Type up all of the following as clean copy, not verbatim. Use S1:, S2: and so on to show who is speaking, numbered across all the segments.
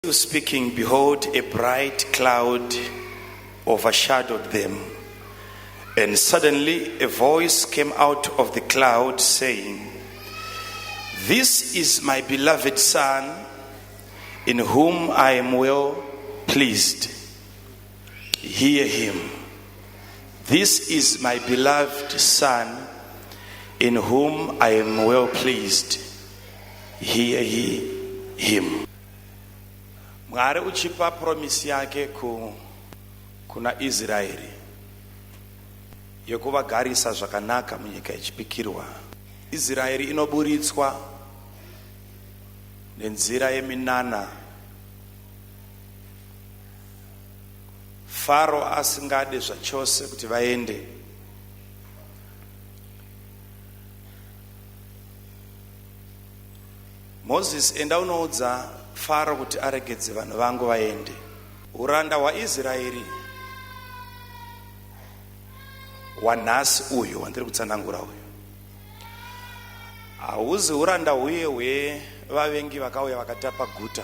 S1: Still speaking, behold, a bright cloud overshadowed them. And suddenly a voice came out of the cloud saying, This is my beloved Son, in whom I am well pleased. Hear him. This is my beloved Son, in whom I am well pleased. Hear ye him. Mwari uchipa promisi yake ku, kuna Israeri yekuvagarisa zvakanaka munyika yechipikirwa. Israeri inoburitswa nenzira yeminana. Faro asingade zvachose kuti vaende. Mozisi, enda unoudza Faro kuti aregedze vanhu vangu vaende. Uranda hwaIsraeri hwanhasi uyu wandiri kutsanangura uyu hauzi uranda huye hwevavengi vakauya vakatapa guta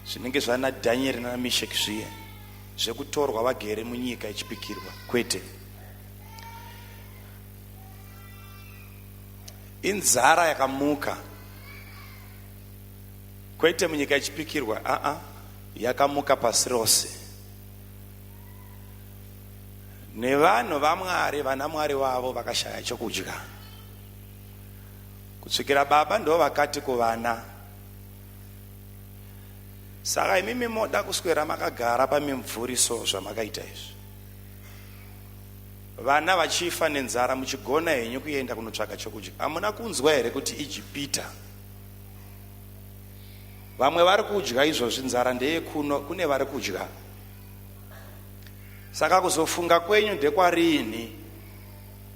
S1: zvinenge zvana Dhanieri nana Misheki zviye zvekutorwa vagere munyika yechipikirwa kwete. Inzara yakamuka kwete munyika yechipikirwa aa yakamuka pasi rose nevanhu vaMwari vana Mwari wavo vakashaya chokudya kusvikira baba ndo vakati kuvana saka imimi moda kuswera makagara pamimvuri so zvamakaita izvi Vana vachifa nenzara muchigona henyu kuenda kunotsvaga chokudya. Hamuna kunzwa here kuti Ijipita vamwe vari kudya izvozvi nzara ndeyekuno kune vari kudya. Saka kuzofunga kwenyu ndekwariini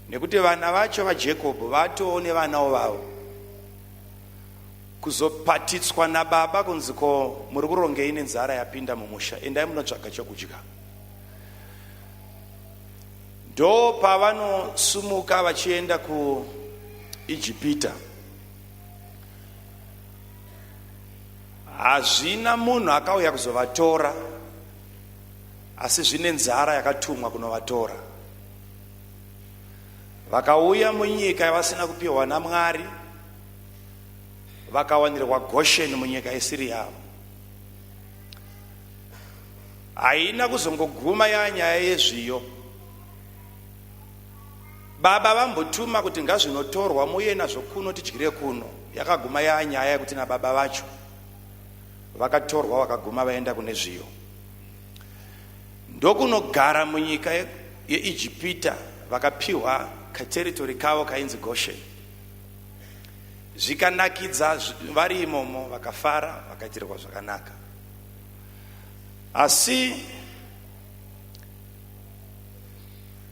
S1: nekuti vana vacho vaJacob vatoo nevanawo vavo. Kuzopatitswa nababa kunzi ko muri kurongei nenzara yapinda mumusha endai munotsvaga chokudya. Ndo pavanosumuka vachienda kuIjipita. Hazvina munhu akauya kuzovatora, asi zvine nzara yakatumwa kunovatora. Vakauya munyika yavasina kupiwa naMwari, vakawanirwa Gosheni munyika isiri yavo. Haina kuzongoguma yanyaya yezviyo. Baba vambotuma kuti ngazvinotorwa muuye nazvo kuno tidyire kuno. Yakaguma yanyaya yekuti nababa vacho vakatorwa vakaguma vaenda kune zviyo. Ndokunogara munyika yeIjipita vakapiwa kateritori kavo kainzi Goshen. Zvikanakidza vari imomo vakafara vakaitirwa zvakanaka. Asi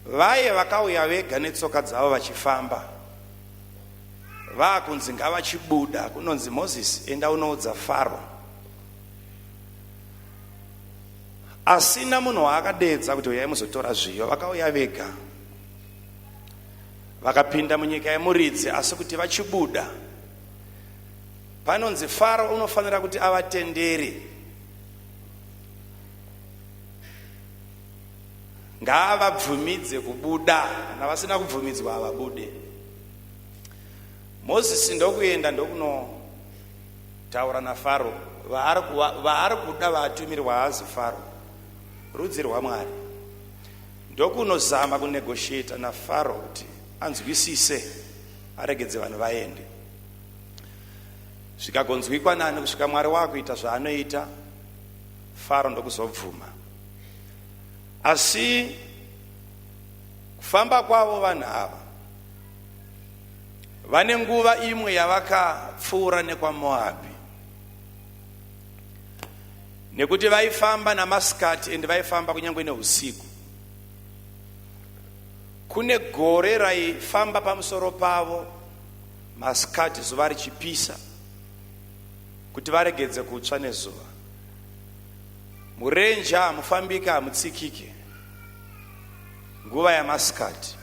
S1: vaye vakauya vega netsoka dzavo vachifamba vaakunzi ngavachibuda kunonzi Mozisi enda unoudza Faro asina munhu waakadeedza kuti uyai muzotora zviyo vakauya vega vakapinda munyika yemuridzi asi kuti vachibuda Panonzi Faro unofanira kuti avatendere. Ngaavabvumidze kubuda, kana vasina kubvumidzwa havabude. Mozisi ndokuenda ndokunotaura naFaro, vaari kuda vatumirwa haazi Faro, rudzi rwaMwari. Ndokunozama kunegotiata naFaro kuti anzwisise aregedze vanhu vaende. Zvikagonzwikwa nani kusvika Mwari wakuita zvaanoita, Faro ndokuzobvuma. Asi kufamba kwavo vanhu ava vane nguva imwe yavakapfuura nekwaMoabhi nekuti vaifamba namasikati ende vaifamba kunyange neusiku. Kune gore raifamba pamusoro pavo masikati zuva richipisa kuti varegedze kutsva nezuva. Murenje hamufambike hamutsikike nguva yamasikati.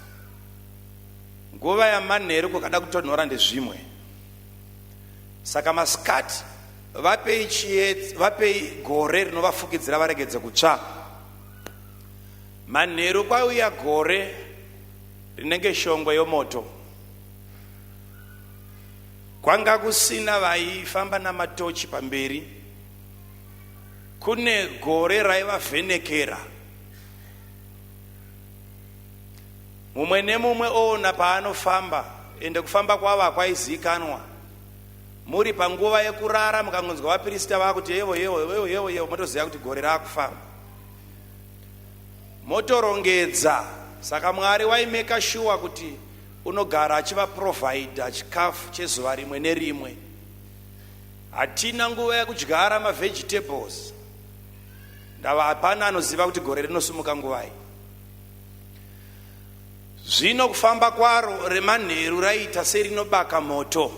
S1: Nguva yamanheru kukada kutonhora ndezvimwe. Saka masikati Vapei chiedza, vapei gore rinovafukidzira varegedze kutsva. Manheru kwauya gore rinenge shongwe yomoto. Kwanga kusina vaifamba namatochi pamberi. Kune gore raivavhenekera. Mumwe nemumwe oona paanofamba, ende kufamba kwavo hakwaizikanwa. Muri panguva yekurara mukangonzwa vapirisita vakuti yevo yevo yevo yevo yevo motoziva kuti gore raakufamba. Motorongedza. Saka Mwari waimeka shuwa kuti unogara achivaprovaidha chikafu chezuva rimwe nerimwe. Hatina nguva yekudyara mavegetables. Ndava hapana anoziva kuti gore rinosumuka nguvai. Zvino kufamba kwaro remanheru raiita serinobaka moto.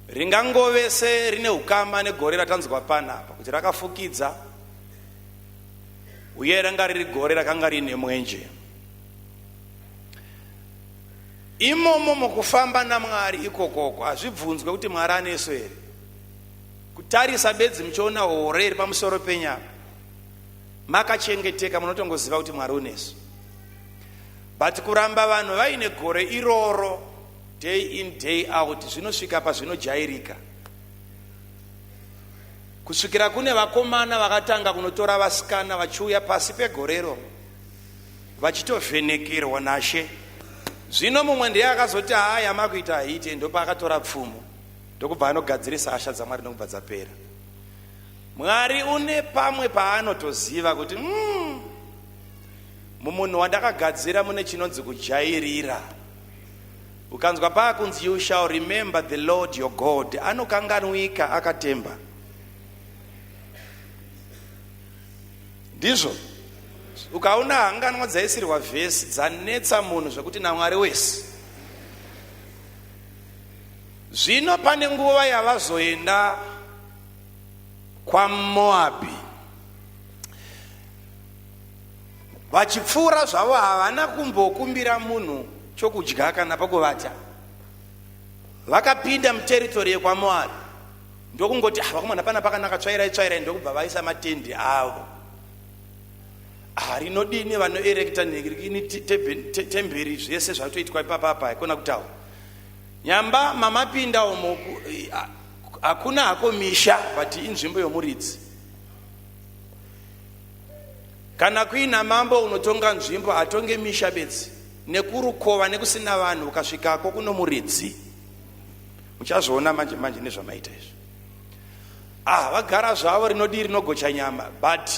S1: Ringangove serine ukama negore ratanzwa panapa kuti rakafukidza uye ranga riri gore rakanga riine mwenje. Imomo mukufamba naMwari ikokoko hazvibvunzwe kuti Mwari anesu here. Kutarisa bedzi muchiona hore iri pamusoro penyama makachengeteka munotongoziva kuti Mwari unesu. But kuramba vanhu vaine gore iroro day in day out zvinosvika pazvinojairika kusvikira kune vakomana vakatanga kunotora vasikana vachiuya pasi pegore iroro vachitovhenekerwa nashe. Zvino mumwe ndiye akazoti haa yamakuita haiite, ndopaakatora pfumo ndokubva anogadzirisa hasha dzaMwari ndokubva dzapera. Mwari une pamwe paanotoziva kuti mumunhu wandakagadzira mune chinonzi kujairira. Ukanzwa paakunzi you shall remember the Lord your God, anokanganwika akatemba. Ndizvo ukaona hanganwa dzaisirwa vhesi dzanetsa munhu zvekuti naMwari wese. Zvino pane nguva yavazoenda kwaMoabhi vachipfuura zvavo havana kumbokumbira munhu chokudya kana pokuvata. Vakapinda muteritori yekwaMoabhi ndokungoti ah, vakomana pana pakanaka, tsvairai tsvairai, ndokubva vaisa matendi avo. Ah, rinodini vanoerekta nhingirikini temberi zvese zvatoitwa ipapa apa haikona kutaura. Nyamba mamapinda umo hakuna hako misha but inzvimbo yomuridzi. Kana kuina mambo unotonga nzvimbo atonge misha bedzi nekurukova nekusina vanhu ukasvikako kuno muridzi. Muchazviona manje manje nezvamaita izvi. Ah, vagara zvavo rinodii rinogocha nyama but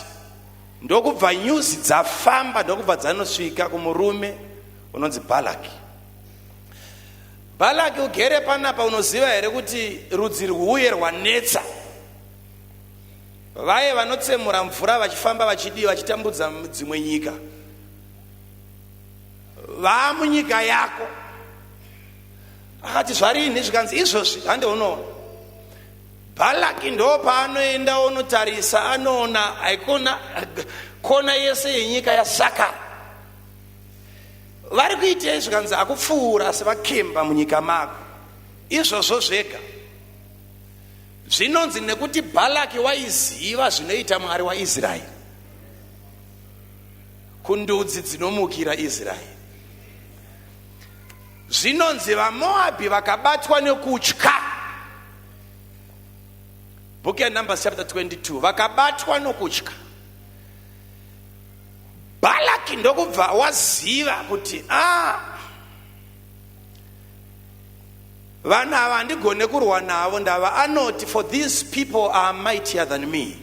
S1: ndokubva nyuzi dzafamba ndokubva dzanosvika kumurume unonzi Balaki. Balaki ugere panapa unoziva here kuti rudzi rwuye rwanetsa vaye vanotsemura mvura vachifamba vachidii vachitambudza dzimwe nyika vaamunyika yako. Akati zvarini? Zvikanzi izvozvi hande unoona. Balaki ndo paanoenda onotarisa anoona haikona kona yese yenyika yasakara. Vari kuitei? Zvikanzi akupfuura asi vakemba munyika mako. Izvozvo zvega zvinonzi nekuti Balaki waiziva zvinoita Mwari waIsraeri kundudzi dzinomukira Israeri. Zvinonzi vaMoabhi vakabatwa nekutya. Book yaNumbers chapter 22, vakabatwa nokutya. Balaki ndokubva waziva kuti ah, vanhu ava handigone kurwa navo, ndava anoti for these people are mightier than me,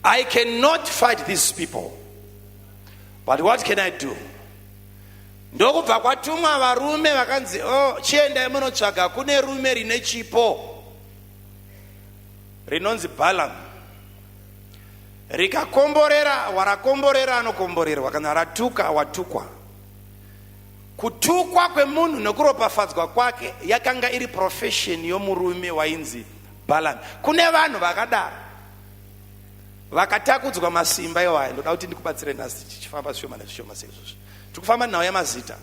S1: I cannot fight these people, but what can I do? Ndokubva kwatumwa varume vakanzi oh, chiendai munotsvaga kune rume rine chipo rinonzi Balaam. Rikakomborera warakomborera anokomborerwa, kana ratuka watukwa. Kutukwa kwemunhu nekuropafadzwa kwake yakanga iri profession yomurume wainzi Balaam. Kune vanhu vakadaro vakatakudzwa masimba iwaya. Ndoda kuti ndikubatsire nhasi tichifamba zvishoma nezvishoma seizvozvi. Tiri kufamba nhau yamazita.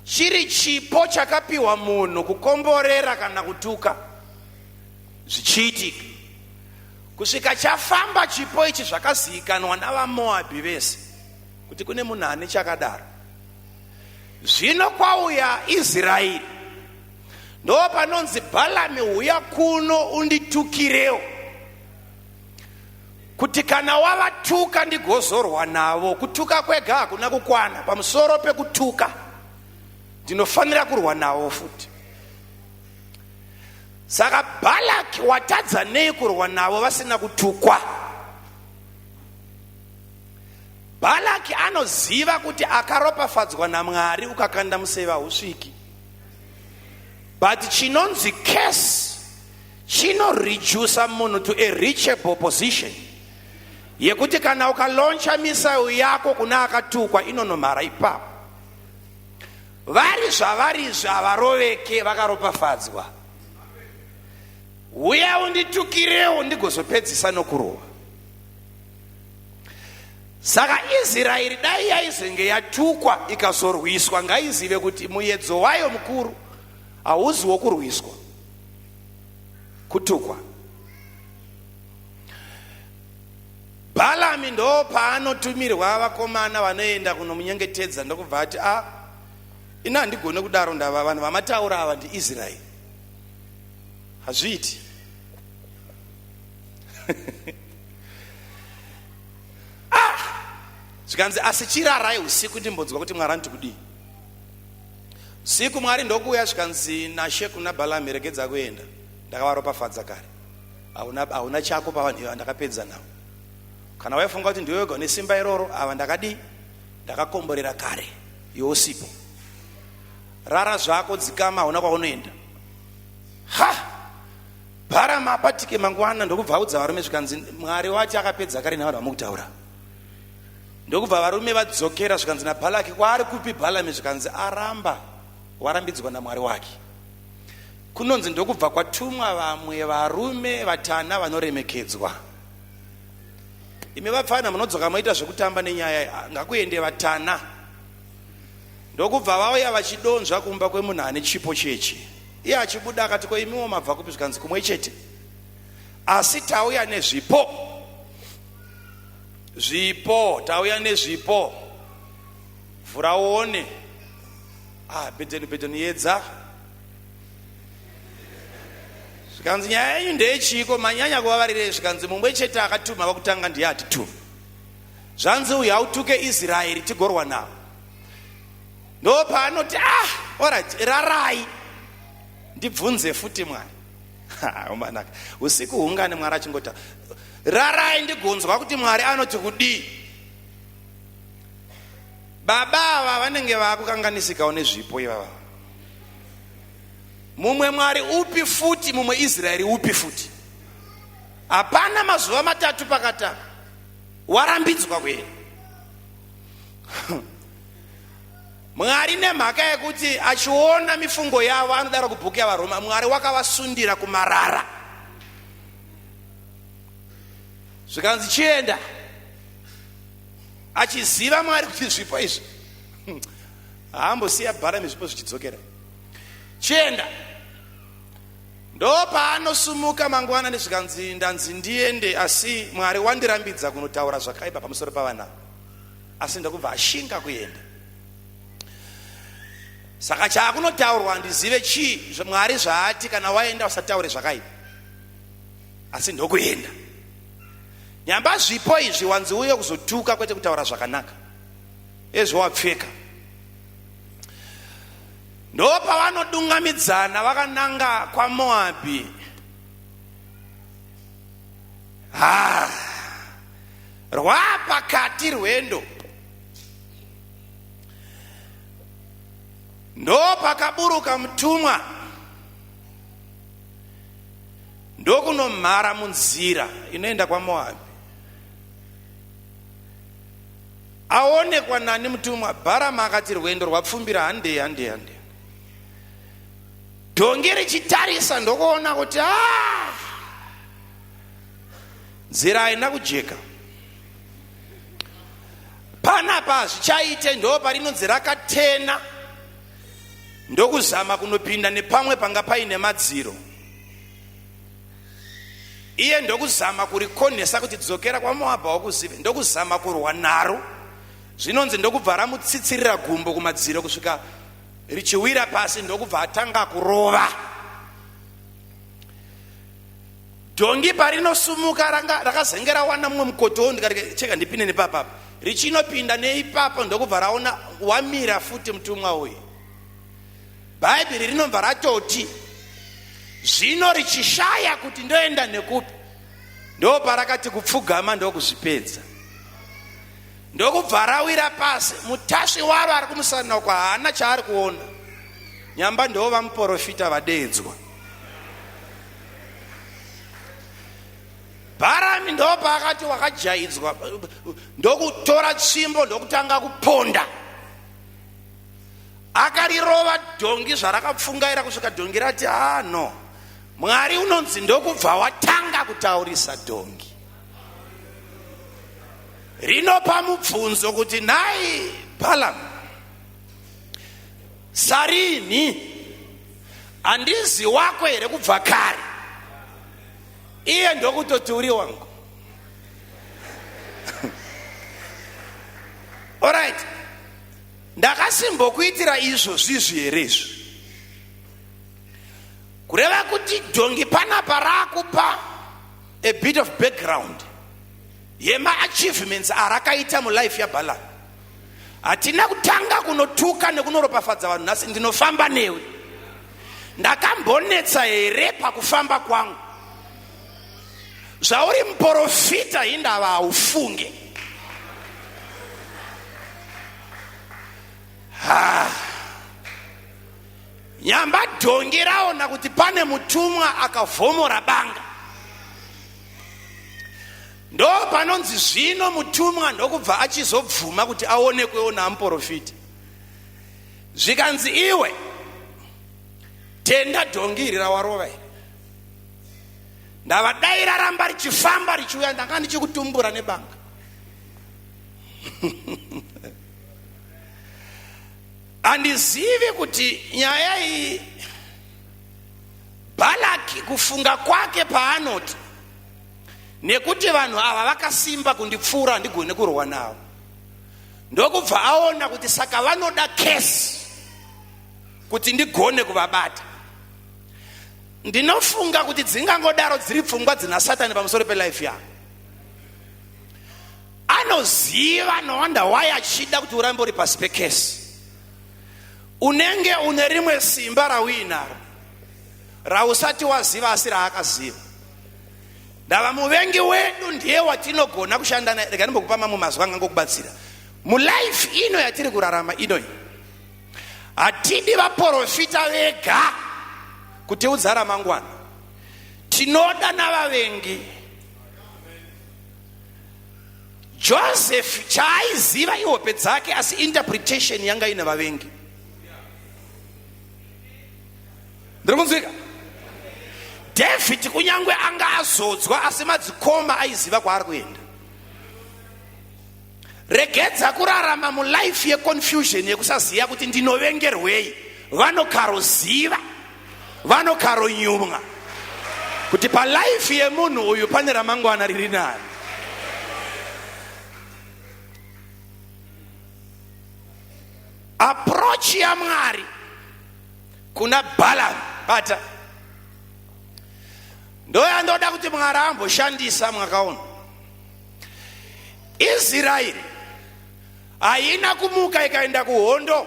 S1: Chiri chipo chakapiwa munhu kukomborera kana kutuka zvichiitika. Kusvika chafamba chipo ichi zvakazivikanwa navaMoabhi vese kuti kune munhu ane chakadaro. Zvino kwauya Israeri, ndo panonzi Bhalami huya kuno unditukirewo, kuti kana wavatuka ndigozorwa navo. Kutuka kwega hakuna kukwana, pamusoro pekutuka ndinofanira kurwa navo futi. Saka Bhalaki watadza nei kurwa navo vasina kutukwa? Bhalaki anoziva kuti akaropafadzwa naMwari ukakanda museve hausviki. But chinonzi curse chinoredusa munhu to a reachable position yekuti kana ukalauncha missile yako kuna akatukwa inonomhara ipapo. Vari zvavarizvi havaroveke, vakaropafadzwa. Uya unditukirewo ndigozopedzisa nokurova. Saka Israeri dai yaizenge yatukwa ikazorwiswa, ngaizive kuti muyedzo wayo mukuru hauzi wokurwiswa, kutukwa. Bhalami ndo paanotumirwa vakomana vanoenda kunomunyengetedza, ndokubva ati, a ini handigone kudaro, ndava vanhu vamataura ava ndiIsraeri, hazviiti. Ah! Zvikanzi, asi chirarai usiku ndimbonzwa kuti Mwari anoti kudii. Usiku Mwari ndokuuya, zvikanzi naShe kuna Bhalami, regedza kuenda, ndakavaropafadza kare, hauna chako pavanhu ivava, ndakapedza navo. Kana waifunga kuti ndiwe wega une simba iroro, ava ndakadii, ndakakomborera kare, iwe usipo. Rara zvako, dzikama, hauna kwaunoenda. Ha! Bharama apatike mangwana ndokubva audza varume, zvikanzi Mwari wati akapedza kare navanhu vamukutaura. Ndokubva varume vadzokera, zvikanzi naBhalaki, kwaari kupi Bhalami? Zvikanzi aramba, warambidzwa naMwari wake. Kunonzi ndokubva kwatumwa vamwe varume vatana vanoremekedzwa. Imi vapfana munodzoka moita zvekutamba nenyaya, ngakuende vatana. Ndokubva vauya vachidonzva kumba kwemunhu ane chipo chechi. Iye achibuda akati, ko imiwo mabva kupi? Zvikanzi kumwe chete, asi tauya nezvipo. Zvipo, tauya nezvipo. Vhura uone. Ah, bedeni bedeni yedza. Zvikanzi nyaya yenyu ndeyechiiko, manyanya kuvavarirei? Zvikanzi mumwe chete akatuma vakutanga ndiye atituma. Zvanzi uyu autuke Israeri tigorwa navo. Ndopaanoti, ah, alright, rarai ndibvunze futi Mwari. Umanaka usiku hungani Mwari achingota, rarai ndigonzwa kuti Mwari anoti kudii. Baba ava vanenge vakukanganisikawo nezvipo ivava. Mumwe Mwari upi futi, mumwe Israeri upi futi? Hapana mazuva matatu pakatanga warambidzwa kuenda. Mwari nemhaka yekuti achiona mifungo yavo, anodaro kubhuku yaVaRoma, Mwari wakavasundira kumarara. Zvikanzi chienda. Achiziva Mwari kuti zvipo izvi haambosiya Bharami zvipo zvichidzokera. Chienda. Ndopaanosumuka mangwana nezvikanzi ndanzi ndiende, asi Mwari wandirambidza kunotaura zvakaipa pamusoro pavana, asi ndokubva ashinga kuenda. Saka chaakunotaurwa handizive chii, Mwari zvaati kana waenda usataure zvakaipa, asi ndokuenda. Nyamba zvipo izvi wanzi uye kuzotuka kwete kutaura zvakanaka, ezvo wapfeka. Ndopavanodungamidzana vakananga kwaMoabhi. Ha, rwapakati rwendo. Ndopakaburuka mutumwa ndokunomhara munzira inoenda kwaMoabhi. Aonekwa nani mutumwa? Bharama akati rwendo rwapfumbira, handei handei handei. Dhongi richitarisa ndokuona kuti ah, nzira haina kujeka panapa, hazvichaite. Ndo parinonzi rakatena. Ndokuzama kunopinda nepamwe panga paine madziro. Iye ndokuzama kurikonesa kuti dzokera kwaMoabhu haukuzive, ndokuzama kurwa naro. Zvinonzi ndokubva ramutsitsirira gumbo kumadziro kusvika richiwira pasi, ndokubva atanga kurova. Dhongi parinosumuka ranga rakazenge rawana mumwe mukotowo, ndikati cheka ndipinde nepapapa, richinopinda neipapo ndokubva raona wamira futi mutumwa uyu. Bhaibheri rinobva ratoti zvino richishaya kuti ndoenda nekupi, ndoparakati kupfugama ndokuzvipedza, ndokubva rawira pasi. Mutasvi waro ari kumusana uko haana chaari kuona, nyamba ndova muporofita vadeedzwa. Bharami ndopaakati wakajaidzwa, ndokutora tsvimbo ndokutanga kuponda. Akarirova dhongi zvarakapfungaira kusvika dhongi rati ah no. Mwari unonzi ndokubva watanga kutaurisa dhongi. Rinopa mubvunzo kuti nhai Balaam, sarini handizi wako here kubva kare? Iye ndokutoti uri wangu. Alright, ndakasimbokuitira izvo zvizvi here izvi? Kureva kuti dhongi panapa raakupa a bit of background yemaachievements arakaita mulife yaBalaam. Hatina kutanga kunotuka nekunoropafadza vanhu nhasi, ndinofamba newe. Ndakambonetsa here pakufamba kwangu? Zvauri muporofita hindava haufunge. Ha. Nyamba dhongi raona kuti pane mutumwa akavhomora banga, ndo panonzi zvino mutumwa ndokubva achizobvuma kuti aonekwewo naamuporofita. Zvikanzi iwe tenda dhongi iri rawarova iri, ndava dai raramba richifamba richiuya ndanga ndichikutumbura nebanga. Handizivi kuti nyaya iyi Bhalaki kufunga kwake paanoti nekuti vanhu ava vakasimba kundipfuura handigone kurwa navo, ndokubva aona kuti saka vanoda kesi kuti ndigone kuvabata. Ndinofunga kuti dzingangodaro dziri pfungwa dzina Satani pamusoro pelife yako. Anoziva, no wonder why achida kuti urambe uri pasi pekesi. Unenge une rimwe simba rauinaro rausati waziva asi raakaziva. Ndava muvengi wedu ndiye watinogona kushanda naye. Rega ndimbokupa mamwe mazwi angangokubatsira mulife ino yatiri kurarama inoyi. Hatidi vaporofita vega kutiudza ramangwana, tinoda navavengi. Joseph chaaiziva ihope dzake, asi interpretation yanga ine vavengi. Ndiri kunzwika? David kunyange anga azodzwa, asi madzikoma aiziva kwaari kuenda. Regedza kurarama mulife yeconfusion yekusaziva kuti ndinovengerwei. Vanokaroziva, vanokaronyumwa kuti palife yemunhu uyu pane ramangwana riri nani. Approach yaMwari kuna Balaam, bata ndoyandoda kuti Mwari amboshandisa mwaka uno. Israeri haina kumuka ikaenda kuhondo,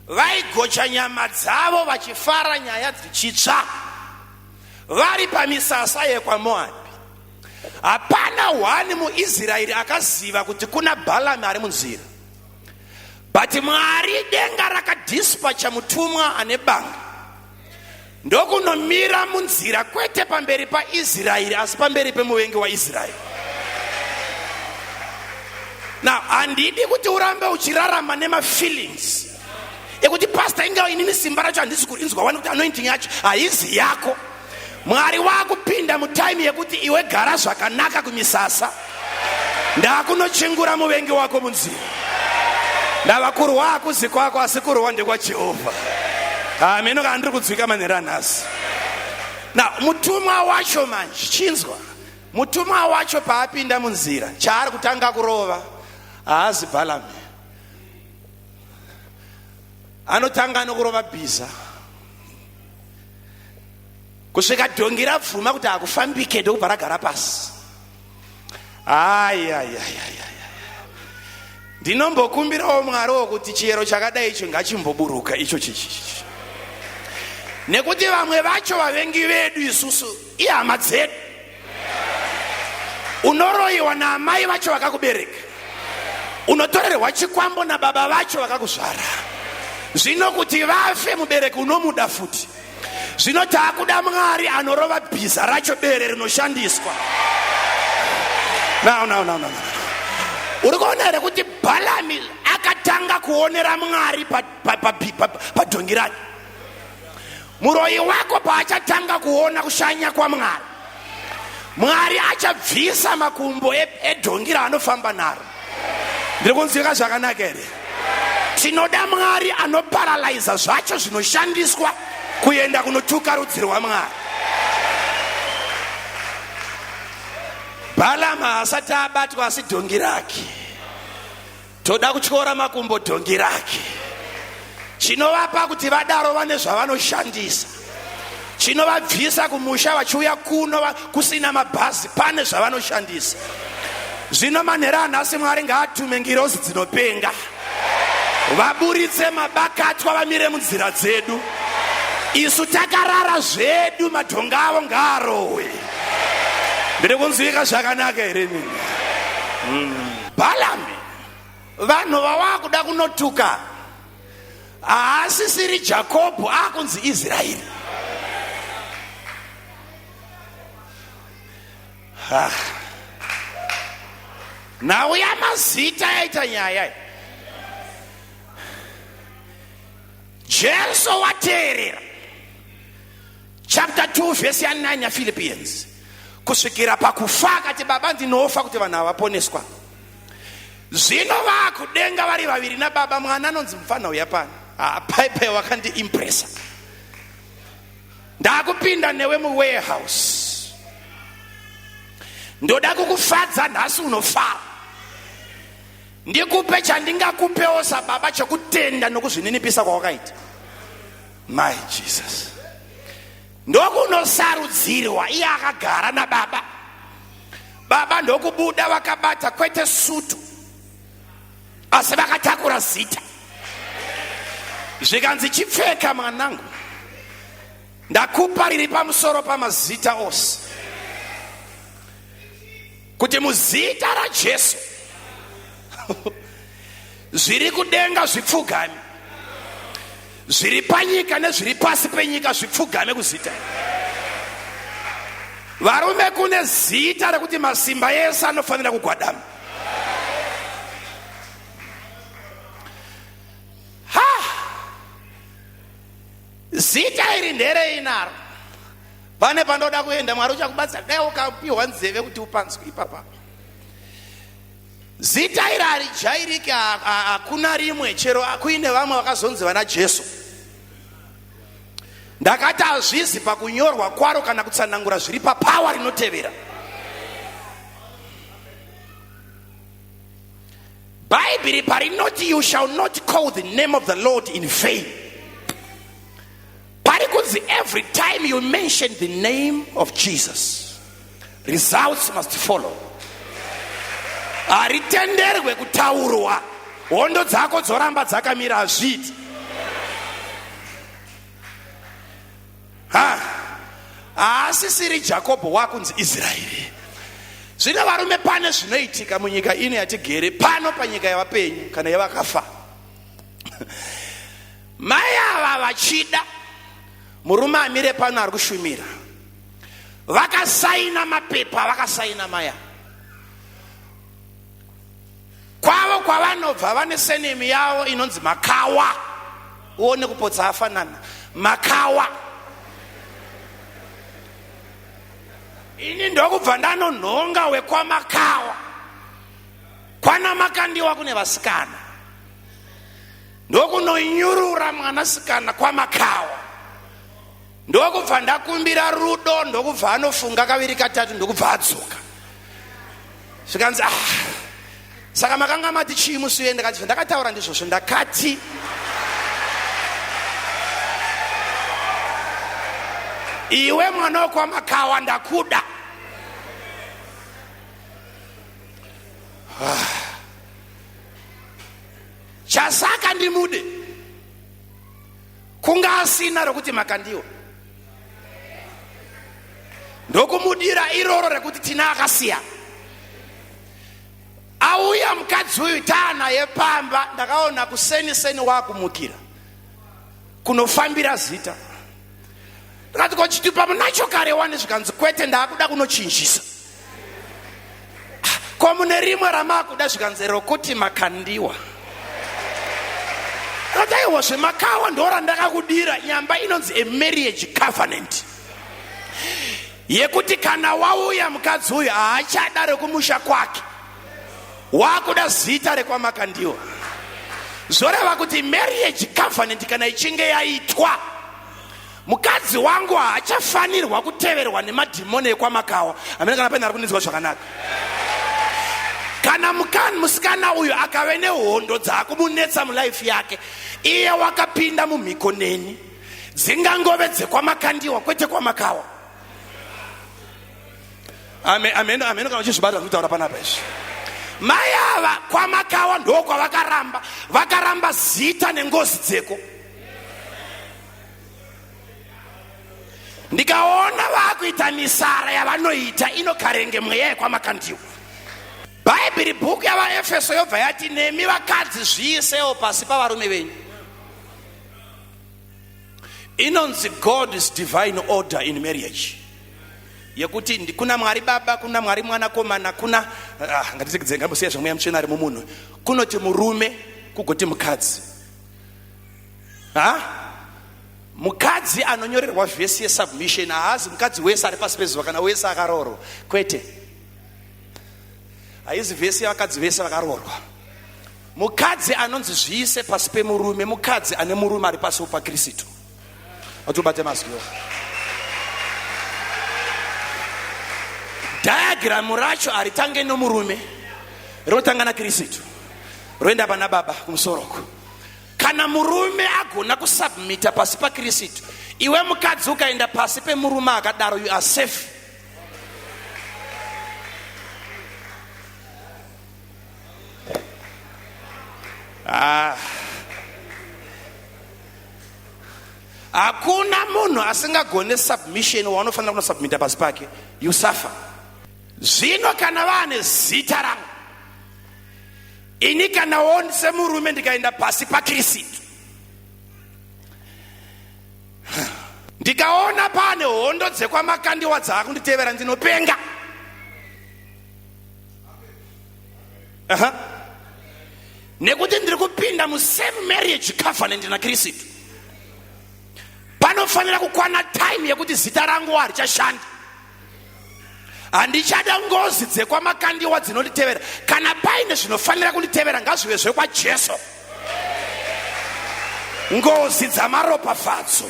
S1: vaigocha nyama dzavo vachifara nyaya dzichitsva vari pamisasa yekwaMoabhi. Hapana hwani muIsraeri akaziva kuti kuna Balaami ari munzira, but Mwari denga rakadispacha mutumwa ane banga ndokunomira munzira, kwete pamberi paIsraeri asi pamberi pemuvengi waIsraeri. Now handidi kuti urambe uchirarama nemafeelings ekuti pastor inga inini simba racho handisi kurinzwa wani kuti anointing yacho haizi yako. Mwari wakupinda mutime yekuti iwe gara zvakanaka kumisasa, ndakunochingura muvengi wako munzira. Ndava kurwa hakuzi kwako asi kurwa ndekwaJehovha. Hameno kana ndiri kudzwika manheru anhasi. Na mutumwa wacho manje, chinzwa. Mutumwa wacho paapinda munzira, chaari kutanga kurova haazi Balaam. Anotanga nokurova bhiza. Kusvika dhongi rabvuma kuti hakufambike ndokubva ragara pasi. Ayayayaya. Ndinombokumbirawo Mwari wokuti chiyero chakadai icho ngachimboburuka icho chichi. Nekuti vamwe vacho vavengi vedu isusu ihama dzedu. Unoroyiwa naamai vacho vakakubereka. Unotorerwa chikwambo nababa vacho vakakuzvara. Zvino kuti vafe mubereki unomuda futi. Zvino taakuda Mwari anorova bhiza racho bere rinoshandiswa. No, no, no, no, no. Uri kuona here kuti Bhalami akatanga kuonera Mwari padhongi pa, pa, pa, pa rake? Muroyi wako paachatanga kuona kushanya kwaMwari, Mwari achabvisa makumbo edhongi raanofamba naro. Ndiri kunzwika zvakanaka here? Tinoda Mwari anoparalaiza zvacho zvinoshandiswa kuenda kunotuka rudzi rwaMwari. Balaam haasati abatwa asi dhongi rake. Toda kutyora makumbo dhongi rake. Chinovapa kuti vadaro vane zvavanoshandisa. Chinovabvisa kumusha vachiuya kuno kusina mabhazi pane zvavanoshandisa. Zvino manhero anhasi Mwari ngaatume ngirozi dzinopenga. Vaburitse mabakatwa vamire munzira dzedu. Isu takarara zvedu madhonga avo ngaarohwe. Ndiri kunzwika zvakanaka here nini? Balaam, vanhu vawakuda kunotuka haasisiri Jakobho, akunzi Israeri. Ah. Nhau yamazita yaita nyaya. Jesu wateerera chapter 2 vhesi ya 9 yaPhilippians kusvikira pakufa akati baba ndinofa kuti vanhu ava vaponeswa. Zvino vakudenga vari vaviri nababa, mwana anonzi mufana uya pano. Ah, paipai wakandiimpressa. Ndakupinda newe muwarehouse, ndoda kukufadza nhasi, unofara ndikupe chandingakupewo sababa chekutenda nokuzvininipisa kwawakaita. My Jesus, ndokunosarudzirwa iye akagara nababa. Baba ndokubuda vakabata kwete sutu asi vakatakura zita, zvikanzi chipfeka mwanangu, ndakupa riri pamusoro pamazita ose, kuti muzita raJesu zviri kudenga zvipfugame, zviri panyika nezviri pasi penyika zvipfugame kuzita. Varume, kune zita rekuti masimba ese anofanira kugwadama. Ha! Zita iri nderei naro? Pane pandoda kuenda, Mwari uchakubatsira. Dai ukapiwa nzeve kuti upanzwe ipapa. Zita iri harijairike, hakuna rimwe, chero kuine vamwe vakazonzi vana Jesu. Ndakati hazvizi pakunyorwa kwaro kana kutsanangura zviri papawa rinotevera. Bhaibheri parinoti you shall not call the name of the Lord in vain, pari kunzi every time you mention the name of Jesus, results must follow. Haritenderwe kutaurwa, hondo dzako dzoramba dzakamira, hazviiti. Ha, haasisiri Jakobho, wakunzi Israeri. Zvino varume, pane zvinoitika munyika ino yatigere pano, panyika yavapenyu kana yavakafa. Mai ava vachida murume amire pano ari kushumira, vakasaina mapepa, vakasaina maya kwavo kwavanobva vane senemi yavo inonzi Makawa. Uone kupotsa afanana Makawa. Ini ndokubva ndanonhonga wekwaMakawa, kwana Makandiwa kune vasikana. Ndokunonyurura mwanasikana kwaMakawa, ndokubva ndakumbira rudo, ndokubva anofunga kaviri katatu, ndokubva adzoka. Zvikanzi, ah, saka makanga mati chii musi uye? Ndakati, zvandakataura ndizvozvo. Ndakati iwe mwana wekwaMakawa, ndakuda. Ah. Chasaka ndimude kunga asina rokuti Makandiwa, ndokumudira iroro rekuti tina akasiyana. Auya mukadzi uyu taanaye pamba, ndakaona kuseni seni wakumukira kunofambira zita. Ndakati, ko chitupa munacho kare wani? Zvikanzi, kwete, ndaakuda kunochinjisa. Ko mune rimwe ramakuda? Zvikanzi, rokuti Makandiwa. Akati, aiwa, zvemakawa ndo randakakudira. Nyamba inonzi a marriage covenant, yekuti kana wauya mukadzi uyu haachada rekumusha kwake, wakuda zita rekwaMakandiwa. Zvoreva kuti marriage covenant kana ichinge yaitwa, mukadzi wangu haachafanirwa kuteverwa nemadhimoni ekwaMakawa. Hamene kana paine ari kundinzwa zvakanaka. Kana mukani musikana uyu akave nehondo dzaakumunetsa mulife yake, iye wakapinda mumhiko neni, dzingangove dzekwaMakandiwa, kwete kwaMakawa. Amen, amen. Kana uchizvibata zvekutaura panapa izvi, mai ava kwaMakawa ndo kwavakaramba, vakaramba zita nengozi dzeko. Ndikaona vaakuita misara yavanoita inokarenge mweya yekwaMakandiwa. Bhaibheri, bhuku yavaEfeso, yobva yati, nemi vakadzi zviisewo pasi pavarume venyu. Inonzi God's divine order in marriage, yekuti kuna Mwari Baba, kuna Mwari Mwanakomana, kuna ah, ngatiregedze, ngambosiya zvamweya mutsvene ari mumunhu. Kunoti murume, kugoti mukadzi. Ha, mukadzi anonyorerwa vhesi yesubmission haazi mukadzi wese ari pasi pezuva kana wese akaroorwa. Kwete, haizi vhesi yevakadzi vese vakaroorwa. Mukadzi anonzi zviise pasi pemurume mukadzi ane murume ari pasiwo paKristu. Atobate mazwiwo diagram racho haritange nomurume, rinotanga naKristu, roenda pana Baba kumusoroko. Kana murume agona kusubmita pasi paKristu, iwe mukadzi ukaenda pasi pemurume akadaro, you are safe. Ah. Hakuna munhu asingagone submission waunofanira kunosubmita pasi pake, you suffer. Zvino kana vaane zita rangu ini, kana wo semurume ndikaenda pasi paKristu, ndikaona paane hondo dzekwaMakandiwa dzaakunditevera, ndinopenga. Aha. Nekuti ndiri kupinda musame marriage covenant naKristu. Panofanira kukwana time yekuti zita rangu harichashandi, handichada ngozi dzekwaMakandiwa dzinonditevera. Kana paine zvinofanira kunditevera, ngazvive zvekwaJesu, ngozi dzamaropafadzo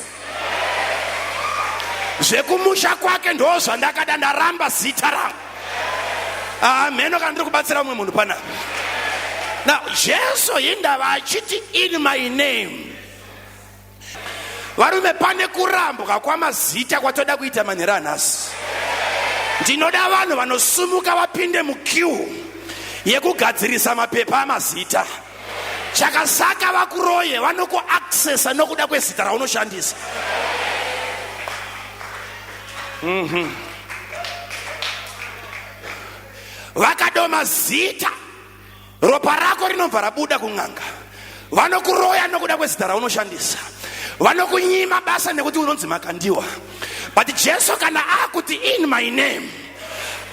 S1: zvekumusha kwake ndo zvandakada. Ndaramba zita rangu. Ameno kana ndiri kubatsira mumwe munhu panapa. Now Jesu hindava achiti, in my name. Varume, pane kurambwa kwamazita kwatoda kuita manhero anhasi. Ndinoda vanhu vanosumuka vapinde muqueue yekugadzirisa mapepa amazita. Chakasaka vakuroye vanokuaccessa nokuda kwezita raunoshandisa. Vakadoma zita, ropa rako rinobva rabuda kun'anga. Vanokuroya nokuda kwezita raunoshandisa, vanokunyima basa nekuti unonzi Makandiwa. But Jesu kana akuti in my name,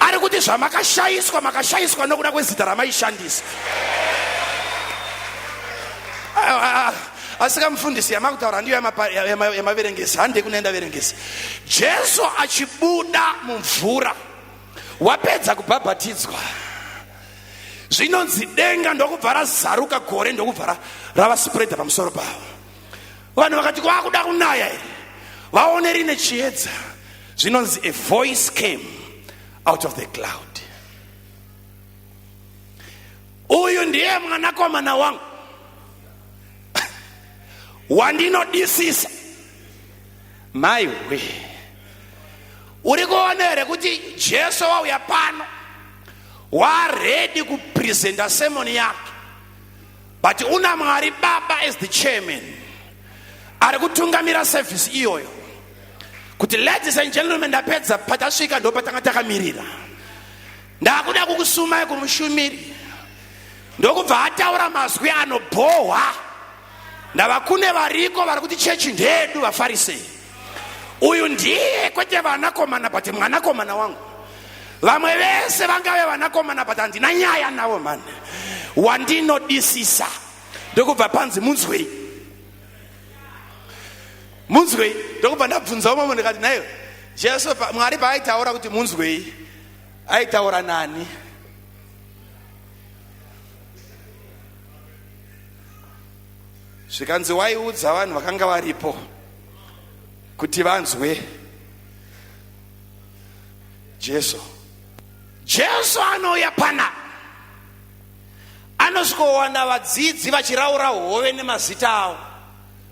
S1: ari kuti zvamakashayiswa, makashayiswa nokuda kwezita ramaishandisa. Ah, ah, asika mufundisi, yamakutaura ndiyo yamaverengesa. Handei kunoenda verengesa. Jesu achibuda mumvura, wapedza kubhabhatidzwa. Zvinonzi denga ndokubva razaruka, gore ndokubva ravaspreada pamusoro pavo. Vanhu vakati kwakuda kunaya here, vaone rine chiedza. Zvinonzi a voice came out of the cloud, uyu ndiye mwanakomana wangu wandinodisisa. Maiwe, uri kuona here kuti Jesu wauya pano waready kupresenta sermon yake, but una Mwari Baba as the chairman ari kutungamira service iyoyo, kuti ladies and gentlemen, ndapedza patasvika, ndo patanga takamirira, ndakuda kukusumai kumushumiri. Ndokubva ataura mazwi anobhohwa. Ndava kune variko vari kuti chechi ndedu, vaFarisei. Uyu ndiye, kwete vanakomana, but mwanakomana wangu. Vamwe vese vangave vanakomana, but handina nyaya navo mani, wandinodisisa. Ndokubva panzi munzwei, munzwei. Ndokubva ndabvunza umwe munhu, ndikati, naiwe Jesu, Mwari paaitaura kuti munzwei, aitaura nani? Zvikanzi waiudza vanhu vakanga varipo kuti vanzwe Jesu. Jesu anouya pana, anosvikowana vadzidzi vachiraura hove nemazita avo,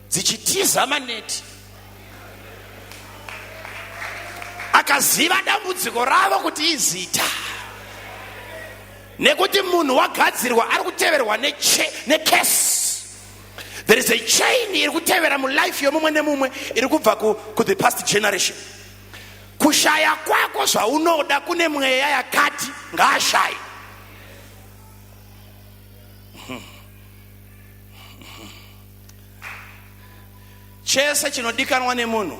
S1: dzichitiza maneti. Akaziva dambudziko ravo kuti izita, nekuti munhu wagadzirwa ari kuteverwa necurse. There is a chain iri kutevera mulife yomumwe nemumwe, iri kubva ku the past generation. Kushaya kwako zvaunoda, kune mweya yakati ngaashaye. Chese chinodikanwa nemunhu,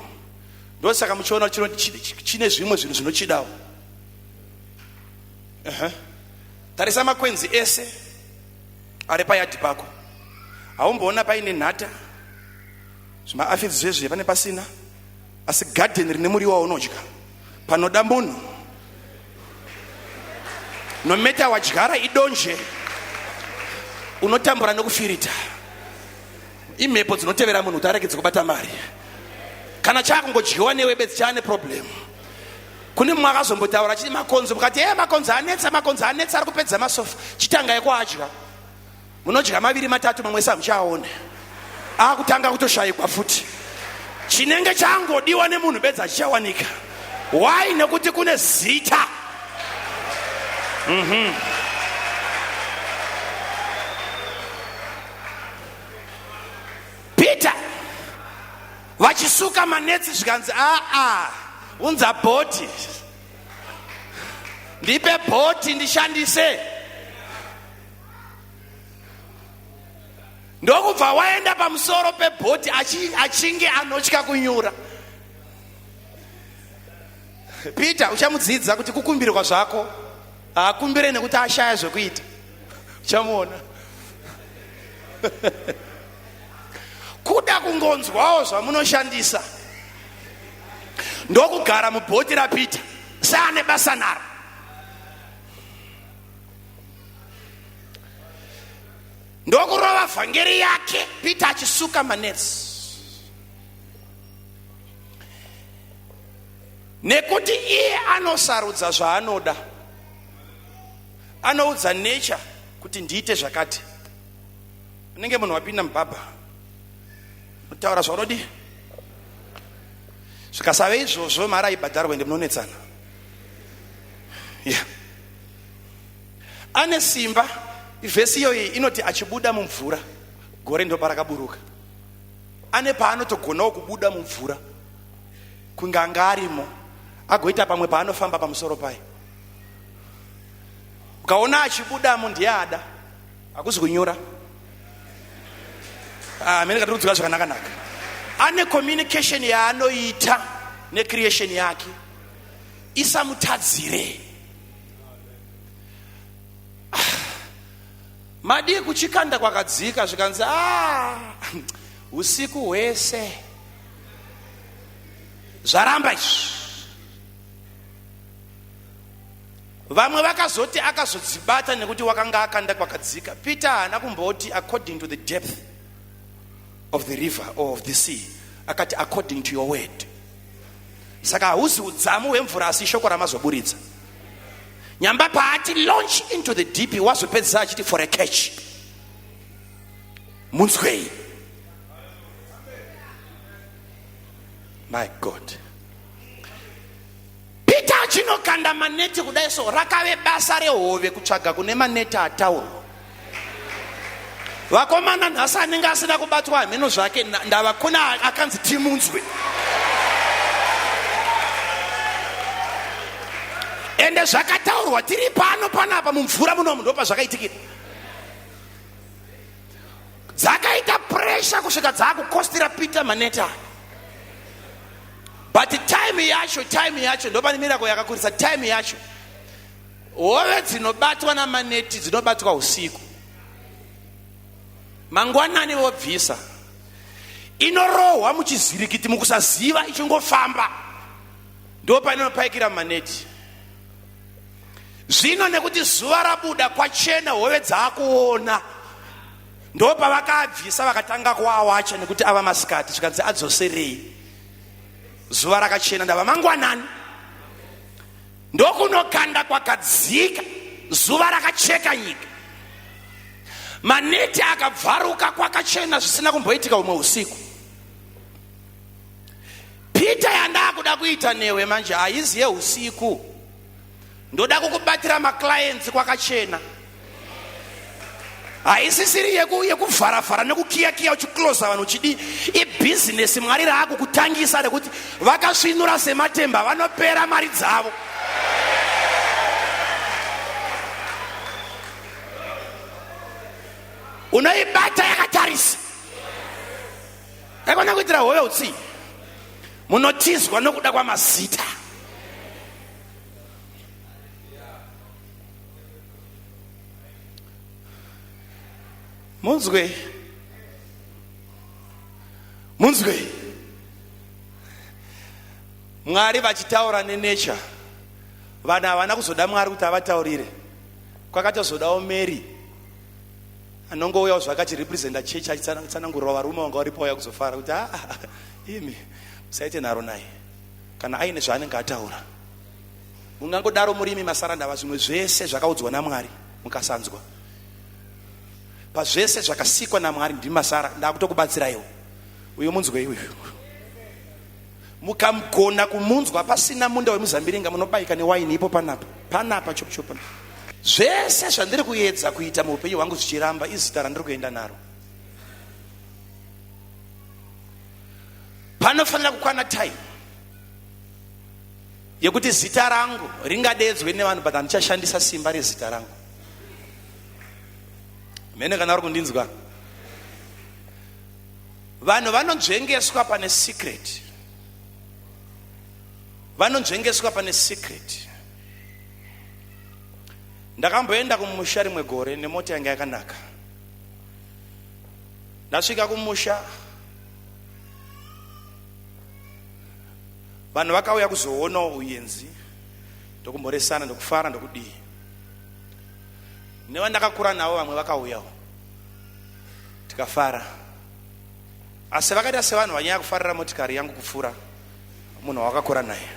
S1: ndosaka muchiona chine zvimwe zvinhu zvinochidawo. Tarisa makwenzi ese ari payadhi pako, haumboona paine nhata, zvimaaphids zvezve pane pasina, asi gadheni rine muriwo waunodya panoda munhu, no matter wadyara idonje, unotambura nekufirita. Imhepo dzinotevera munhu kuti aregedze kubata mari. Kana chaakungodyiwa newe bedzi, chaane problem. Kune mumwe akazombotaura achiti makonzo, mukati e makonzo anetsa, makonzo anetsa, ari kupedza masofa. Chitangai kuadya, munodya maviri matatu, mamwe samuchaaone, akutanga kutoshayikwa futi. Chinenge changodiwa nemunhu bedzi achichawanika. Why? Nekuti kune zita. Peter vachisuka manetsi, zvikanzi, aa, unza bhoti, ndipe bhoti ndishandise. Ndokubva waenda pamusoro pebhoti achinge anotya kunyura. Peter uchamudzidza kuti kukumbirwa zvako haakumbire nekuti ashaya zvekuita, uchamuona kuda kungonzwawo zvamunoshandisa. Ndokugara mubhoti raPeter seane basa naro. Ndokurova vhangeri yake, Peter achisuka manetsi, nekuti iye anosarudza zvaanoda, anoudza nature kuti ndiite zvakati. Unenge munhu wapinda mubhabha, unotaura zvaunodi, zvikasave izvozvo mari aibhadharwa, ende munonetsana. Yeah, ane simba. Vhesi iyoyi inoti achibuda mumvura, gore ndo parakaburuka. Ane paanotogonawo kubuda mumvura kunge anga arimo, agoita pamwe paanofamba pamusoro payo. Ukaona achibudamo, ndiye ada, hakuzi kunyura. Amene katiri kudzoka zvakanaka-naka. Ane communication yaanoita necreation yake, isamutadzire. Madii kuchikanda kwakadzika? Zvikanzi, a, usiku hwese zvaramba izvi. Vamwe vakazoti akazodzibata nekuti wakanga akanda kwakadzika. Peter haana kumboti according to the depth of the river or of the sea, akati according to your word. Saka hauzi udzamu hwemvura asi shoko ramazoburitsa. Nyamba paati launch into the deep, wazopedzisa achiti for a catch. Munzwei. My God. Peter achinokanda maneti kudai so rakave basa rehove kutsvaga kune maneti ataurwa. Vakomana nhasi anenge asina kubatwa hameno zvake ndava kuna akanzi timunzwe. Ende zvakataurwa tiri pano panapa mumvura munomu ndopazvakaitikira. Dzakaita pressure kusvika dzakukostira Peter maneti aya. But time yacho, time yacho ndopane miracle yakakurisa. Time yacho hove dzinobatwa namaneti dzinobatwa usiku, mangwanani vobvisa, inorohwa muchizirikiti mukusaziva, ichingofamba, ndopainopaikira maneti. Zvino nekuti zuva rabuda kwachena, hove dzaakuona, ndopavakaabvisa vakatanga kuawacha nekuti ava masikati, zvikanzi adzoserei, zuva rakachena, ndava mangwanani. Ndokunokanda kwakadzika, zuva rakacheka nyika, maneti akabvaruka kwakachena zvisina kumboitika umwe usiku. Peter, yandakuda kuita newe manje haizi yeusiku, ndoda kukubatira maclients kwakachena. Haisisiri yekuvharavhara nekukiyakiya uchikloza vanhu uchidii. Ibhizinesi Mwari raakukutangisa rekuti vakasvinura sematemba vanopera mari dzavo. Unoibata yakatarisa, aikona kuitira hove utsinye. Munotizwa nokuda kwamazita. Munzwe, munzwe Mwari vachitaura nenature. Vanhu havana kuzoda Mwari kuti avataurire, kwakatozodawo Mary anongouyawo zvakachirepresenta chechi achitsanangurira varume vanga varipo vauya kuzofara kuti aa imi musaite nharo naye kana aine zvaanenge ataura. Mungangodaro murimi masarandava zvimwe zvese zvakaudzwa naMwari mukasanzwa. Pazvese zvakasikwa naMwari ndimi masara, ndakutokubatsiraiwo. Uyo munzwei uyu. Mukamugona kumunzwa pasina munda wemuzambiringa munobayika newaini ipo panapa. Panapa chopu chopu. Zvese zvandiri kuedza kuita muupenyu hwangu zvichiramba izita randiri kuenda naro. Panofanira kukwana time yekuti zita rangu ringadeedzwe nevanhu, but handichashandisa simba rezita rangu. Mene kana uri kundinzwa, vanhu vanonzvengeswa pane secret, vanonzvengeswa pane secret. Ndakamboenda kumusha rimwe gore nemota yanga yakanaka. Ndasvika kumusha, vanhu vakauya kuzoonawo uyenzi, ndokumhoresana, ndokufara, ndokudii. Nevandakakura navo vamwe vakauyawo, tikafara. Asi vakaita sevanhu vanyanya kufarira motikari yangu kupfuura munhu wawakakura naye.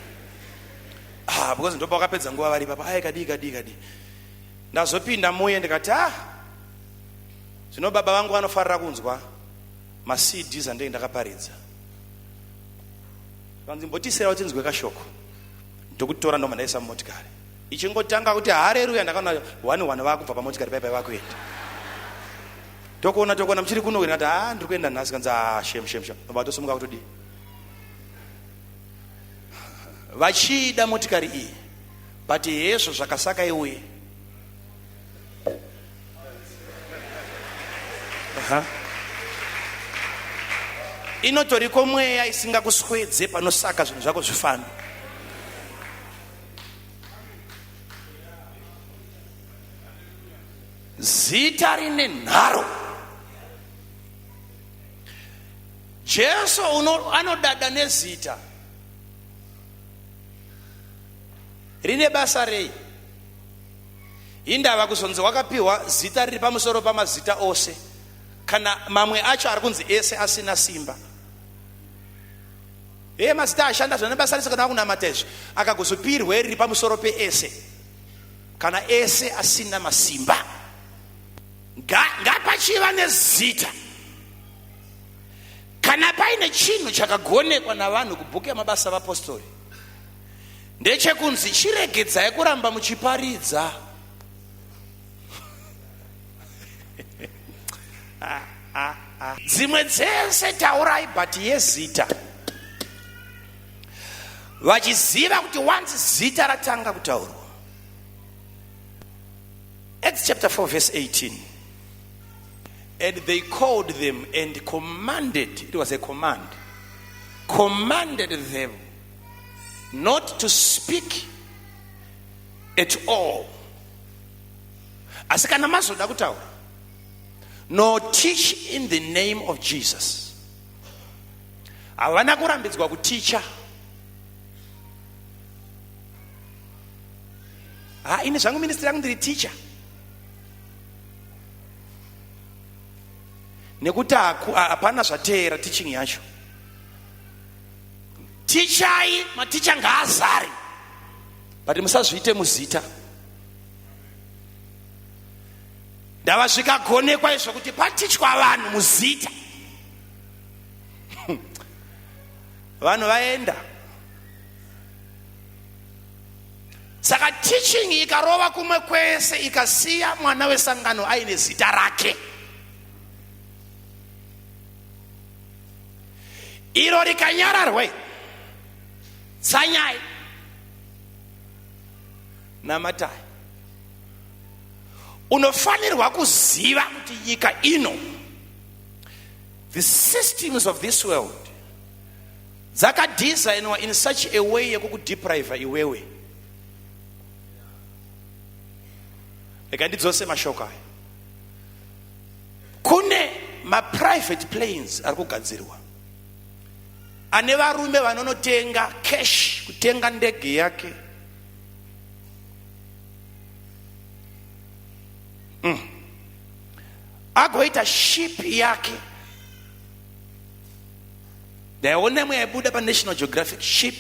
S1: Because ndopa wakapedza nguva vari papa. Ai, kadii, kadii, kadii. Ndazopinda muye ndikati, zvino baba vangu vanofarira kunzwa maCDs andenge ndakaparidza. Vanzi mbotisera tinzwe kashoko. Ndokutora ndobva ndaisa mumotikari. Ichingotanga kuti hareruya, ndakaona one one vakubva pamotikari paipai vakuenda. Tokuona, tokuona muchiri kuno, ndikati ndiri kuenda nhasi. Kanzi shem, shem, shem. Ndobva tosimuka kutodii. Vachiida motikari iyi, but hezvo zvakasaka iuye. Inotoriko mweya isingakuswedze panosaka zvinhu zvako zvifambe. Zita rine nharo. Jesu anodada nezita. Rine basa rei? Hindava kuzonzi wakapiwa zita riri pamusoro pamazita ose, kana mamwe acho ari kunzi ese asina simba. Heye mazita ashanda zvane basa rese kana vakunamata izvi, akagozopirwe riri pamusoro peese, kana ese asina masimba. Ngapachiva nezita. Kana paine chinhu chakagonekwa navanhu kubhuku yamabasa avapostori, ndechekunzi chiregedzai kuramba muchiparidza. Dzimwe dzese taurai, but yezita, vachiziva kuti once zita ratanga kutaurwa. Acts chapter 4 verse 18. And they called them and commanded, it was a command, commanded them not to speak at all. Asi kana mazoda kutaura, nor teach in the name of Jesus. Havana kurambidzwa kuticha. Ha, ini zvangu ministry yangu ndiri teacher. Nekuti hapana zvateera teaching yacho. Tichai, maticha ngaazare, but musazviite muzita. Ndava zvikagonekwa izvo kuti patichwa vanhu muzita, vanhu vaenda. Saka teaching ikarova kumwe kwese ikasiya mwana wesangano aine zita rake, iro rikanyararwe, tsanyai, namatai. Unofanirwa kuziva kuti nyika ino, the systems of this world dzakadesignwa in such a way yekukudepriva iwewe. Rega ndidzose mashoko aya. Kune maprivate planes ari kugadzirwa ane varume vanonotenga cash kutenga ndege yake. Agoita ship yake. Ndaiona imwe yaibuda paNational Geographic, ship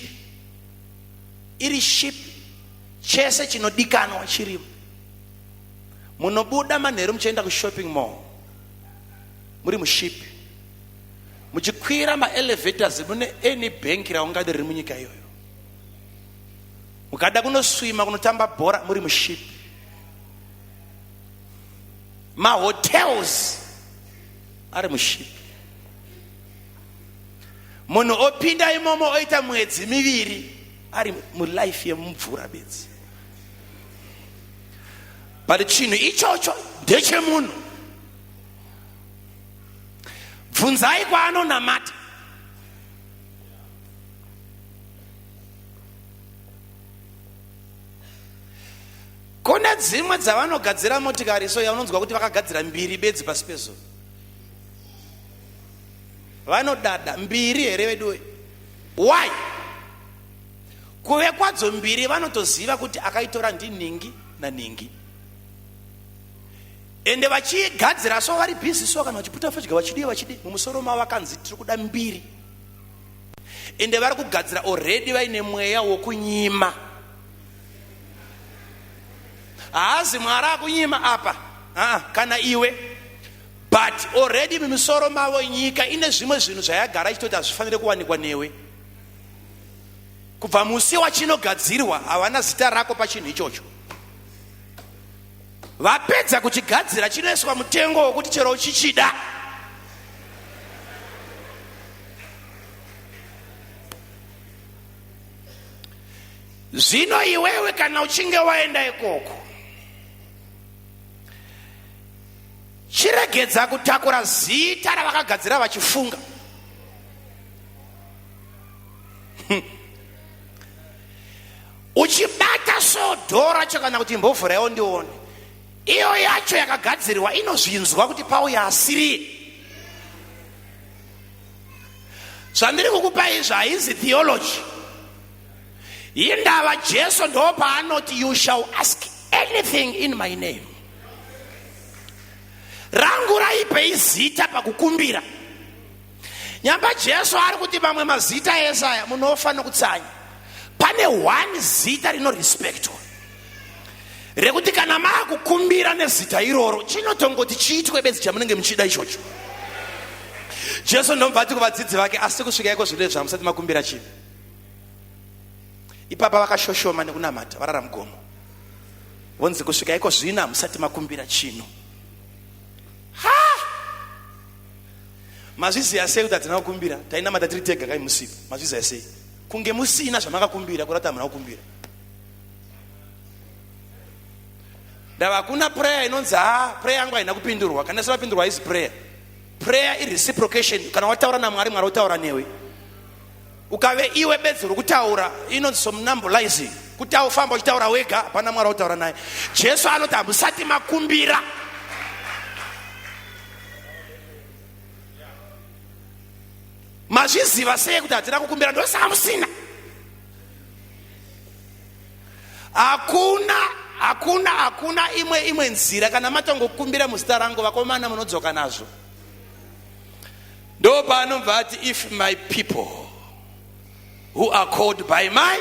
S1: iri ship, chese chinodikanwa chirimo. Munobuda manheru muchienda kushopping mall muri muship, muchikwira maelevators mune any bank raungade riri munyika iyoyo. Mukada kunoswima, kunotamba bhora muri muship. Mahotels ari muship. Munhu opinda imomo oita mwedzi miviri ari mulife yemumvura bedzi. But chinhu ichocho ndechemunhu. Bvunzai kwaanonamata. Kune dzimwe dzavanogadzira motikari so yaunonzwa kuti vakagadzira mbiri bedzi pasi pezuva. Vanodada mbiri here veduwe? Why? Kuve kwadzo mbiri vanotoziva kuti akaitora ndinhingi naningi. Ende vachiigadzira so vari busy so, kana vachiputa fodya vachidii vachidii, mumusoro mavo vakanzi tiri kuda mbiri. Ende vari kugadzira already vaine mweya wokunyima. Haazi Mwari akunyima apa, kana iwe, but already mumisoro mavo nyika ine zvimwe zvinhu zvayagara ichitoti hazvifanire kuwanikwa newe. Kubva musi wachinogadzirwa havana zita rako pachinhu ichocho. Vapedza kuchigadzira chinoiswa mutengo wokuti chero uchichida. Zvino iwewe kana uchinge waenda ikoko, chiregedza kutakura zita ravakagadzira vachifunga. Uchibata so dhoo racho kana kuti imbovhuraiwo ndione, iyo yacho yakagadzirwa inozvinzwa kuti pauya asiriye. Zvandiri kukupa izvi haizi theology. Indava Jesu ndo paanoti you shall ask anything in my name. Rangu raipei zita pakukumbira. Nyamba Jesu ari kuti mamwe mazita ese aya munofa nokutsanya. Pane one zita rinorespectwa rekuti kana maakukumbira nezita iroro chinotongoti chiitwe bedzi chamunenge muchida ichocho. Jesu ndomubva ati kuvadzidzi vake, asi kusvika iko zvino izvi hamusati makumbira chinhu. Ipapa vakashoshoma nekunamata varara mugomo, vonzi kusvika iko zvino hamusati makumbira chinhu. Ha! Mazviziva sei kuti hatina kukumbira? Tainamata tiri tega kai musipo. Mazviziva sei? Kunge musina zvamakakumbira kureva kuti hamuna kukumbira. Ndava hakuna prayer inonzi ha prayer yangu haina kupindurwa. Kana isina kupindurwa haisi prayer. Prayer ireciprocation. Kana wataura naMwari, Mwari otaura newe. Ukave iwe bedzi uri kutaura inonzi somnambulizing, kuti aufamba uchitaura wega, hapana Mwari autaura naye. Jesu anoti hamusati makumbira. Mazviziva sei kuti hatina kukumbira? Ndosaka musina. Hakuna, hakuna, hakuna imwe imwe nzira. Kana matongokumbira muzita rangu, vakomana, munodzoka nazvo. Ndo paanobva ati, if my people who are called by my,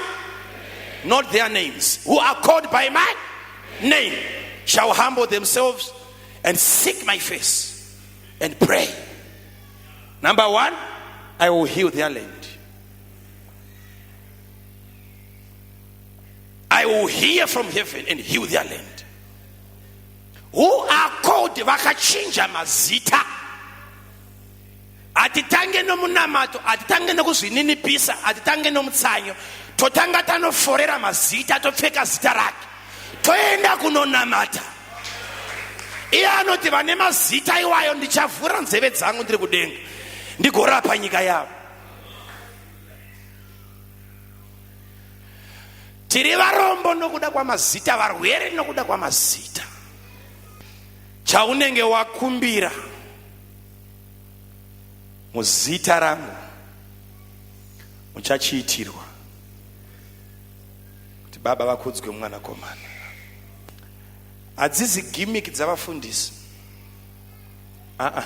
S1: not their names, who are called by my name, shall humble themselves and seek my face and pray. Number one, I will heal their land. I will hear from heaven and heal their land. Who are called, vakachinja mazita. Hatitange nomunamato, hatitange nokuzvininipisa, hatitange nomutsanyo. Totanga tanoforera mazita, topfeka zita rake, toenda kunonamata. Iye anoti vane mazita iwayo ndichavhura nzeve dzangu ndiri kudenga ndigorapa nyika yavo. Tiri varombo nokuda kwamazita, varwere nokuda kwamazita. Chaunenge wakumbira muzita rangu muchachiitirwa, kuti Baba vakudzwe Mwanakomana. Hadzizi gimmick dzavafundisi. Uh-uh.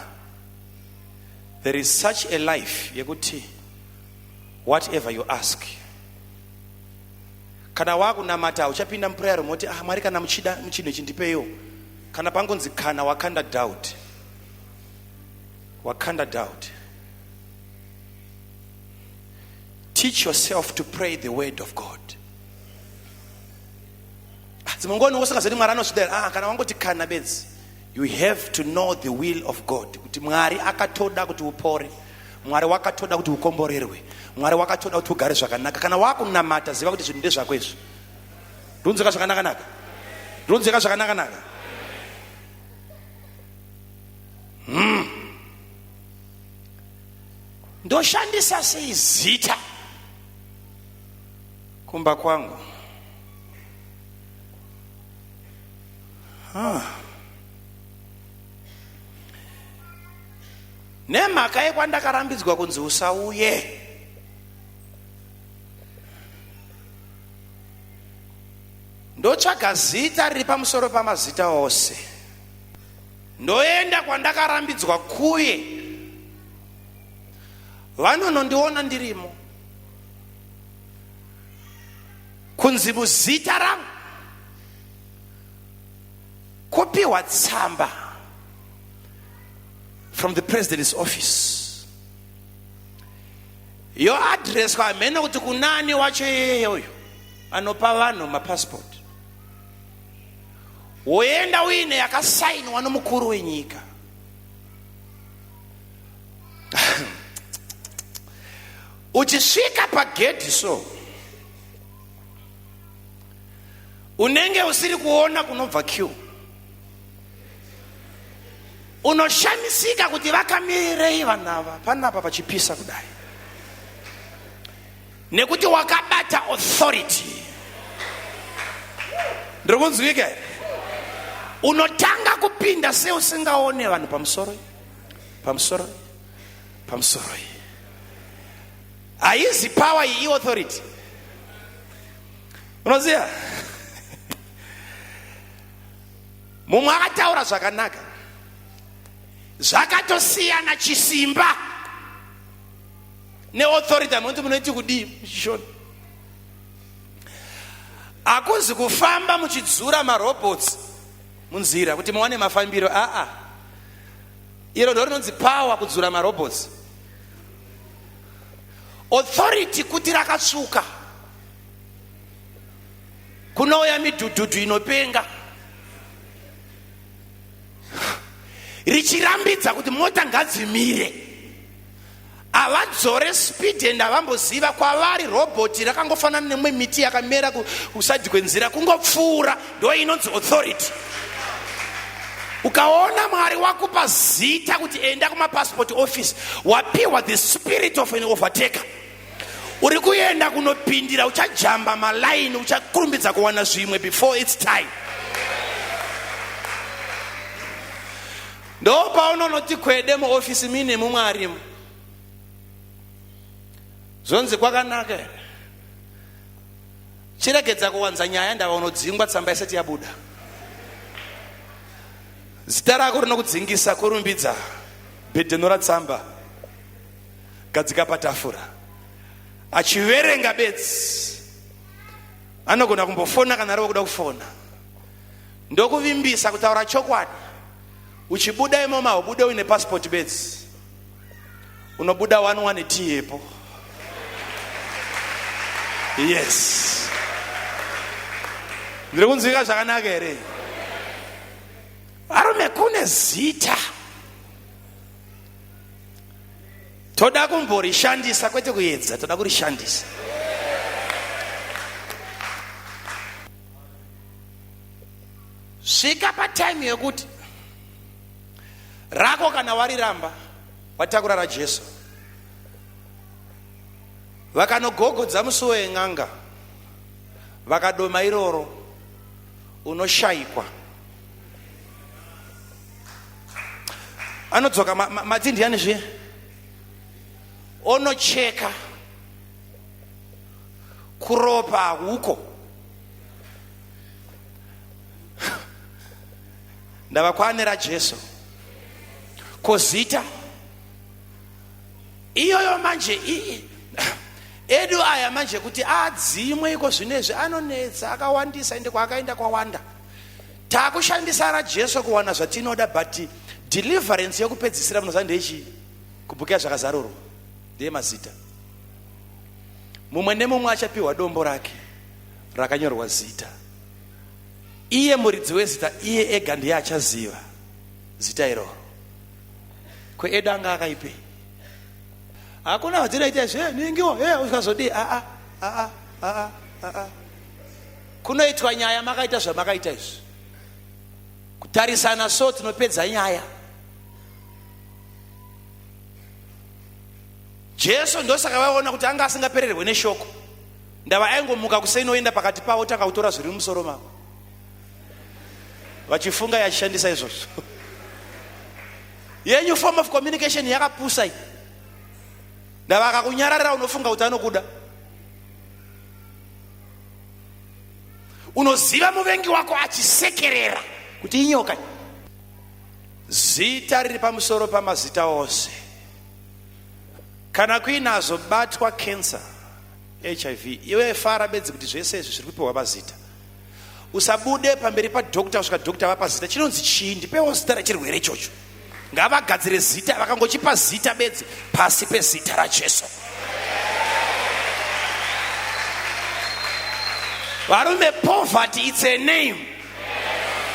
S1: There is such a life yekuti whatever you ask, kana wakunamata uchapinda muprayer room woti, ah, Mwari, kana muchida chinhu ichi ndipeiwo. Kana pangonzi kana, wakanda doubt, wakanda doubt. Teach yourself to pray the word of God. Dzimwe nguva unenge usingazoti Mwari anosvida. Ah, kana wangoti kana bedzi, you have to know the will of God, kuti Mwari akatoda kuti upore, Mwari wakatoda kuti ukomborerwe, Mwari wakatoda kuti ugare zvakanaka. Kana wakunamata, ziva kuti zvinhu ndezvako izvi. Ndunzika zvakanaka-naka, ndunzika zvakanaka-naka. Ndoshandisa sei zita kumba kwangu? Nemhaka yekwandakarambidzwa kunzi usauye, ndotsvaga zita riri pamusoro pamazita ose, ndoenda kwandakarambidzwa kuye, vanonondiona ndirimo, kunzi muzita rangu kupiwa tsamba from the president's office, yoadreswa hamene kuti kunani wacho iyeyoyo anopa vanhu mapassport, woenda uine yakasainwa nomukuru wenyika. Uchisvika pagedhi so, unenge usiri kuona kunobva q, unoshamisika kuti vakamirirei vanhu ava panapa pachipisa kudai, nekuti wakabata authority. Ndiri kunzwika here? Unotanga kupinda seusingaone vanhu pamusoro, pamusoro, pamusoro. Haizi power iyi, authority. Unoziva, Mumwe akataura zvakanaka, zvakatosiyana chisimba neauthority. Amunoti munoiti kudii muchishona? Hakuzi kufamba muchidzura marobots munzira kuti muwane mafambiro. Aa, iro ndo rinonzi power, kudzura marobots. Authority kuti rakatsvuka, kunouya midhudhudhu inopenga richirambidza kuti mota ngadzimire. Havadzore speed and havamboziva kwavari. Robhoti rakangofanana nemumwe miti yakamera kusaidi kwenzira, kungopfuura. Ndo inonzi authority. Ukaona Mwari wakupa zita kuti enda kumapassport office, wapiwa the spirit of an overtaker. Uri kuenda kunopindira, uchajamba malaini, uchakurumbidza kuwana zvimwe before its time. Ndo paunonoti kwede muofisi muine mumwe arimo, zvonzi kwakanaka here? Chiregedza kuwanza nyaya, ndava unodzingwa tsamba isati yabuda. Zita rako rinokudzingisa. Kurumbidza, bhedhenura tsamba, gadzika patafura. Achiverenga bedzi, anogona kumbofona kana ariwo kuda kufona. Ndokuvimbisa, kutaura chokwadi, uchibuda imomo haubude uine pasipoti bedzi, unobuda one one tiyepo. Yes, ndiri kunzwika zvakanaka here, varume? Kune zita toda kumborishandisa, kwete kuedza, toda kurishandisa. Svika patime yekuti rako kana wariramba, watakura raJesu. Vakanogogodza musuwo yen'anga, vakadoma iroro, unoshayikwa. Anodzoka, mati ndiani zviye? Onocheka kuropa huko. Ndava kwane raJesu. Ko zita iyoyo manje edu aya manje kuti adzimwe iko zvinezvi anonetsa, akawandisa, ende kwaakaenda kwawanda. Taakushandisa raJesu kuwana zvatinoda, but deliverance yekupedzisira munoziva ndechii? Kubhuku yaZvakazarurwa ndeye mazita. Mumwe nemumwe achapiwa dombo rake rakanyorwa zita. Iye muridzi wezita, iye ega ndiye achaziva zita iroro. Kweedu anga akaipei? Hakuna vatinoita izvi ningiwo e usikazodii. Aa aa aa aa, kunoitwa nyaya makaita zvamakaita izvi, kutarisana so tinopedza nyaya. Jesu ndosaka vaona kuti anga asingapererwe neshoko. Ndava aingomuka kuseni, oenda pakati pavo, tanga kutora zviri mumusoro mavo, vachifunga yachishandisa izvozvo. Yenyu form of communication yakapusa iyi. Ndava akakunyararira, unofunga kuti anokuda. Unoziva muvengi wako achisekerera kuti inyoka. Zita riri pamusoro pamazita ose. Kana kuinazobatwa cancer, HIV, iwe fara bedzi kuti zvese izvi zviri kupiwa mazita. Usabude pamberi padhokta kusvika dhokta vapa zita. Chinonzi chii? Ndipewo zita rechirwere ichocho. Ngavagadzire zita. Vakangochipa zita bedzi, pasi pezita raJesu. Varume, poverty, it's a name.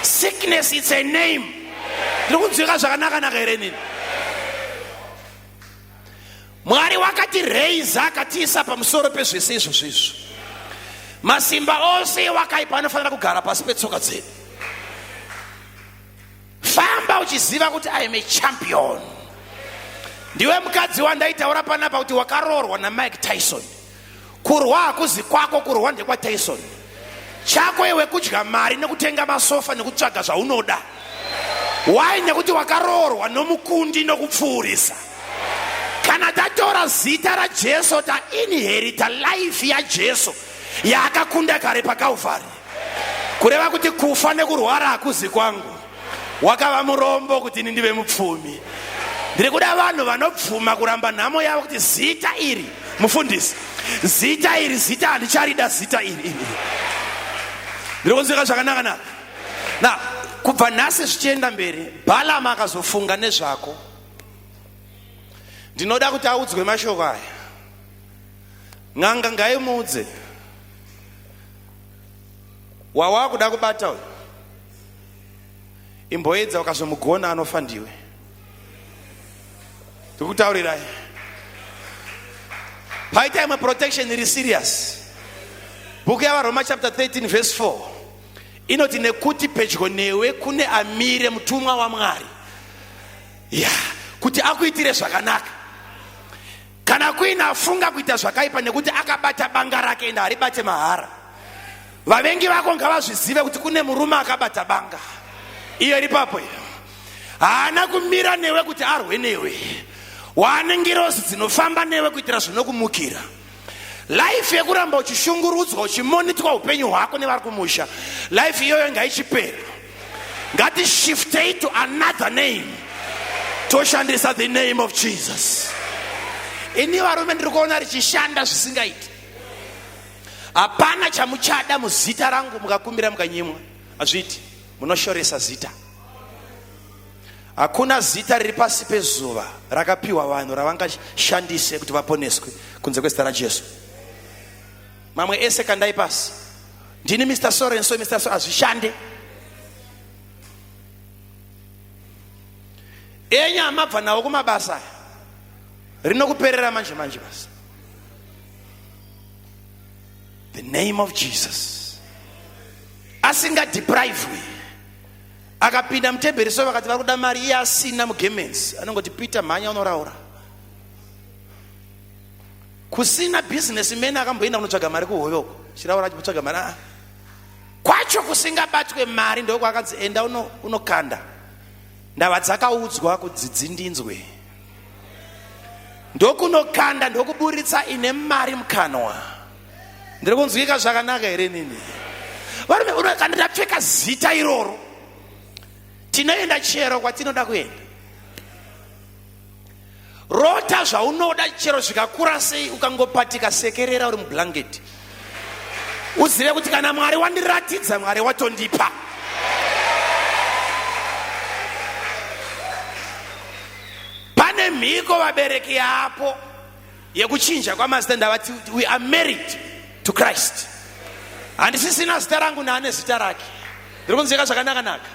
S1: Sickness, it's a name. Ndiri kunzwika zvakanaka-naka here nini? Mwari wakatireiza, akatiisa pamusoro pezvese izvozvo izvo. Masimba ose wakaipa anofanira kugara pasi petsoka dzedu. Famba uchiziva kuti I am a champion. Ndiwe mukadzi wandaitaura panapa kuti wakaroorwa naMike Tyson. Kurwa hakuzi kwako, kurwa ndekwaTyson. Chako iwe kudya mari nekutenga masofa nekutsvaga zvaunoda. Why? Nekuti wakaroorwa nomukundi nokupfuurisa. Kana tatora zita raJesu, tainherita life yaJesu yaakakunda kare paKalvari. Kureva kuti kufa nekurwara hakuzi kwangu. Wakava murombo kuti ini ndive mupfumi. Ndiri kuda vanhu vanobvuma kuramba nhamo yavo kuti zita iri mufundisi, zita iri, zita handicharida, zita iri iri. Ndiri kunzwika zvakanaka naka. Na kubva nhasi zvichienda mberi, Balaam akazofunga nezvako. Ndinoda kuti audzwe mashoko aya. N'anga ngaimuudze wawakuda kubata uyu. Imboedza ukazomugona anofa ndiwe. Ndikutaurirai. Paita imwe protection iri serious. Bhuku yaVaRoma chapter 13 verse 4 inoti nekuti pedyo newe kune amire mutumwa waMwari. Ya, kuti akuitire zvakanaka. Kana kuine afunga kuita zvakaipa nekuti akabata banga rake ende haribate mahara. Vavengi vako ngavazvizive kuti kune murume akabata banga. Iyo iri papo iyo. Haana kumira newe kuti arwe newe. Waane ngirozi dzinofamba newe kuitira zvinokumukira. Life yekuramba uchishungurudzwa uchimonitwa upenyu hwako nevari kumusha. Life iyoyo ngaichipera. Ngatishiftei to another name. Toshandisa the name of Jesus. Ini varume ndiri kuona richishanda zvisingaiti. Hapana chamuchada muzita rangu mukakumbira mukanyimwa. Hazviiti. Munoshoresa zita. Hakuna zita riri pasi pezuva rakapiwa vanhu ravangashandise kuti vaponeswe kunze kwezita raJesu. Mamwe ese kandai pasi. Ndini Mr. Sorenso, Mr. So hazvishande. Enyu amabva nawo kumabasa aya rinokuperera manje manje basa. The name of Jesus. Asinga deprive akapinda mutemberi so vakati vari kuda mari iye asina mugemenzi anongoti Peter mhanya unoraura. Kusina business man akamboenda kunotsvaga mari kuhove uko chiraura achitsvaga mari ah. Kwacho kusingabatwe mari ndokwakanzi enda unokanda. Ndava dzakaudzwa kuti dzindinzwe. Ndokunokanda ndokuburitsa ine mari mukanwa. Ndiri kunzwika zvakanaka here nini? Varume, kana ndapfeka zita iroro tinoenda chero kwatinoda kuenda. Rota zvaunoda chero zvikakura sei, ukangopatika sekerera uri mublanketi. Uzive kuti kana Mwari wandiratidza, Mwari watondipa. Pane mhiko vabereki yapo yekuchinja kwamazita ndavati we are married to Christ. Handisisina zita rangu naane zita rake. Ndiri kunzwika zvakanaka naka.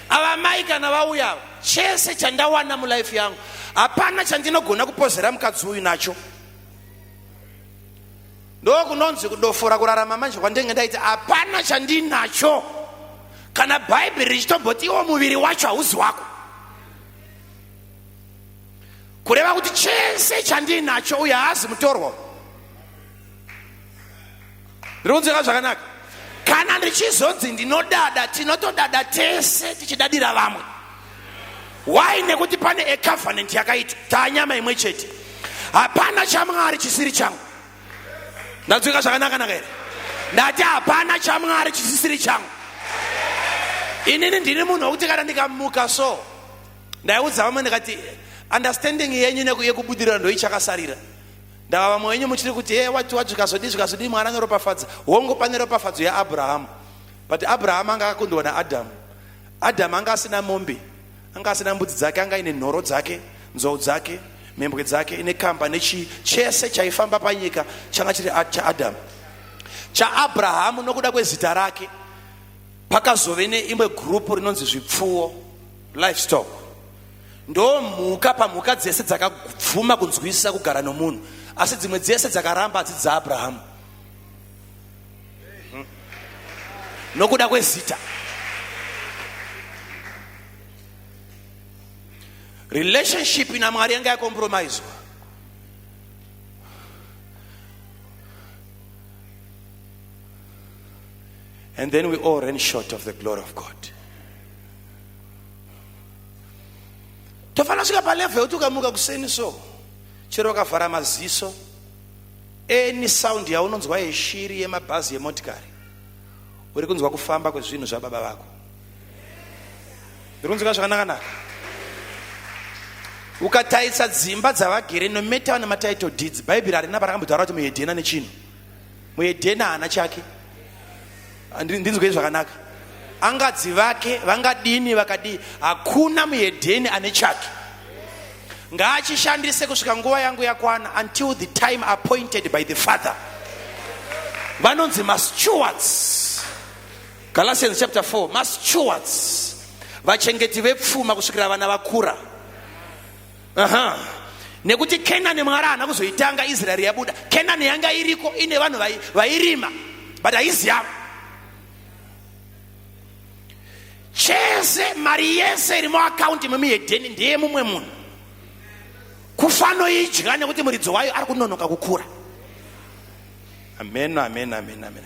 S1: Ava mai kana vauya chese chandawana mulife yangu hapana chandinogona kupozera mukadzi uyu nacho. Ndokunonzi kudofora kurarama manje kwandenge ndaiti hapana chandinacho. Kana Bhaibheri richitomboti iwo muviri wacho hauzi wako. Kureva kuti chese chandinacho uyu haazi mutorwa. Ndiri kunzwika zvakanaka. Kana ndichizonzi ndinodada, tinotodada tese tichidadira vamwe. Why? Nekuti pane a covenant yakaitwa, taanyama imwe chete. Hapana chaMwari chisiri changu. Ndanzwika zvakanaka naka here? Ndati hapana chaMwari chisisiri changu. Inini ndini munhu wekuti kana ndikamuka so, ndaiudza vamwe ndikati understanding yenyu yekubudirira ndoichakasarira. Ndava vamwe venyu muchiri kuti hey, wati wati zvikazodii zvikazodii Mwari anoropafadza. Hongu pane ropafadzo yaAbrahamu. But Abrahamu anga akakundwa naAdhamu. Adhamu anga asina mombe, anga asina mbudzi dzake, anga aine nhoro dzake, nzou dzake, mhembwe dzake, ine kamba nechii chese chaifamba panyika changa chiri chaAdhamu. ChaAbrahamu nokuda kwezita rake pakazove neimwe gurupu rinonzi zvipfuwo, livestock. Ndo mhuka pamhuka dzese dzakabvuma kunzwisisa kugara nomunhu, asi dzimwe dzese dzakaramba hadzisi dzaAbrahamu. Nokuda kwezita. Relationship naMwari yanga yakompromiswa. And then we all ran short of the glory of God. Tofanira kusvika palevel yekuti ukamuka kuseni so, chero ukavhara maziso, any sound yaunonzwa yeshiri, yemabhazi, yemotikari, uri kunzwa kufamba kwezvinhu zvababa vako. Ndikunzwika zvakanaka-naka. Ukatarisa dzimba dzavagere nometa vane matitle deeds, Bhaibheri harina parakambotaura kuti muhedheni ane chinhu. Muhedheni haana chake. Ndinzwei zvakanaka. Angadzivake, vangadini, vakadii, hakuna muhedheni ane chake. Ngaachishandise kusvika nguva yangu yakwana, until the time appointed by the Father. Vanonzi mastewards. Galatians chapter 4, mastewards, vachengeti vepfuma kusvikira vana vakura. Aha. Nekuti Kenani Mwari haana kuzoitanga Israeri yabuda. Kenani yanga iriko ine vanhu vairima, but haizi yavo. Chese mari yese iri muakaunti memuhedheni ndeye mumwe munhu. Kufanoidya nekuti muridzi wayo ari kunonoka kukura. Amen, amen, amen, amen.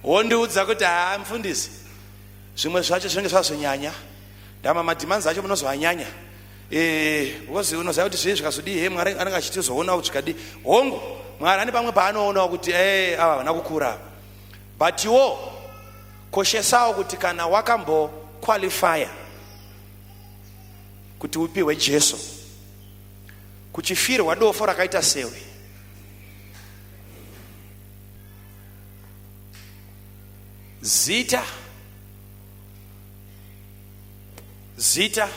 S1: Wondiudza kuti haa mfundisi, zvimwe zvacho zvinenge zvazonyanya, ndama madhimanzi acho munozoanyanya. Because unoziva kuti zvii zvikazodii, he Mwari anenge achitizoonawo kuti zvikadii. Hongu, Mwari ane pamwe paanoonawo kuti ava havana kukura. But iwo koshesawo kuti kana wakamboqualifya kuti upiwe Jesu, kuchifirwa dofo rakaita sewe, zita zita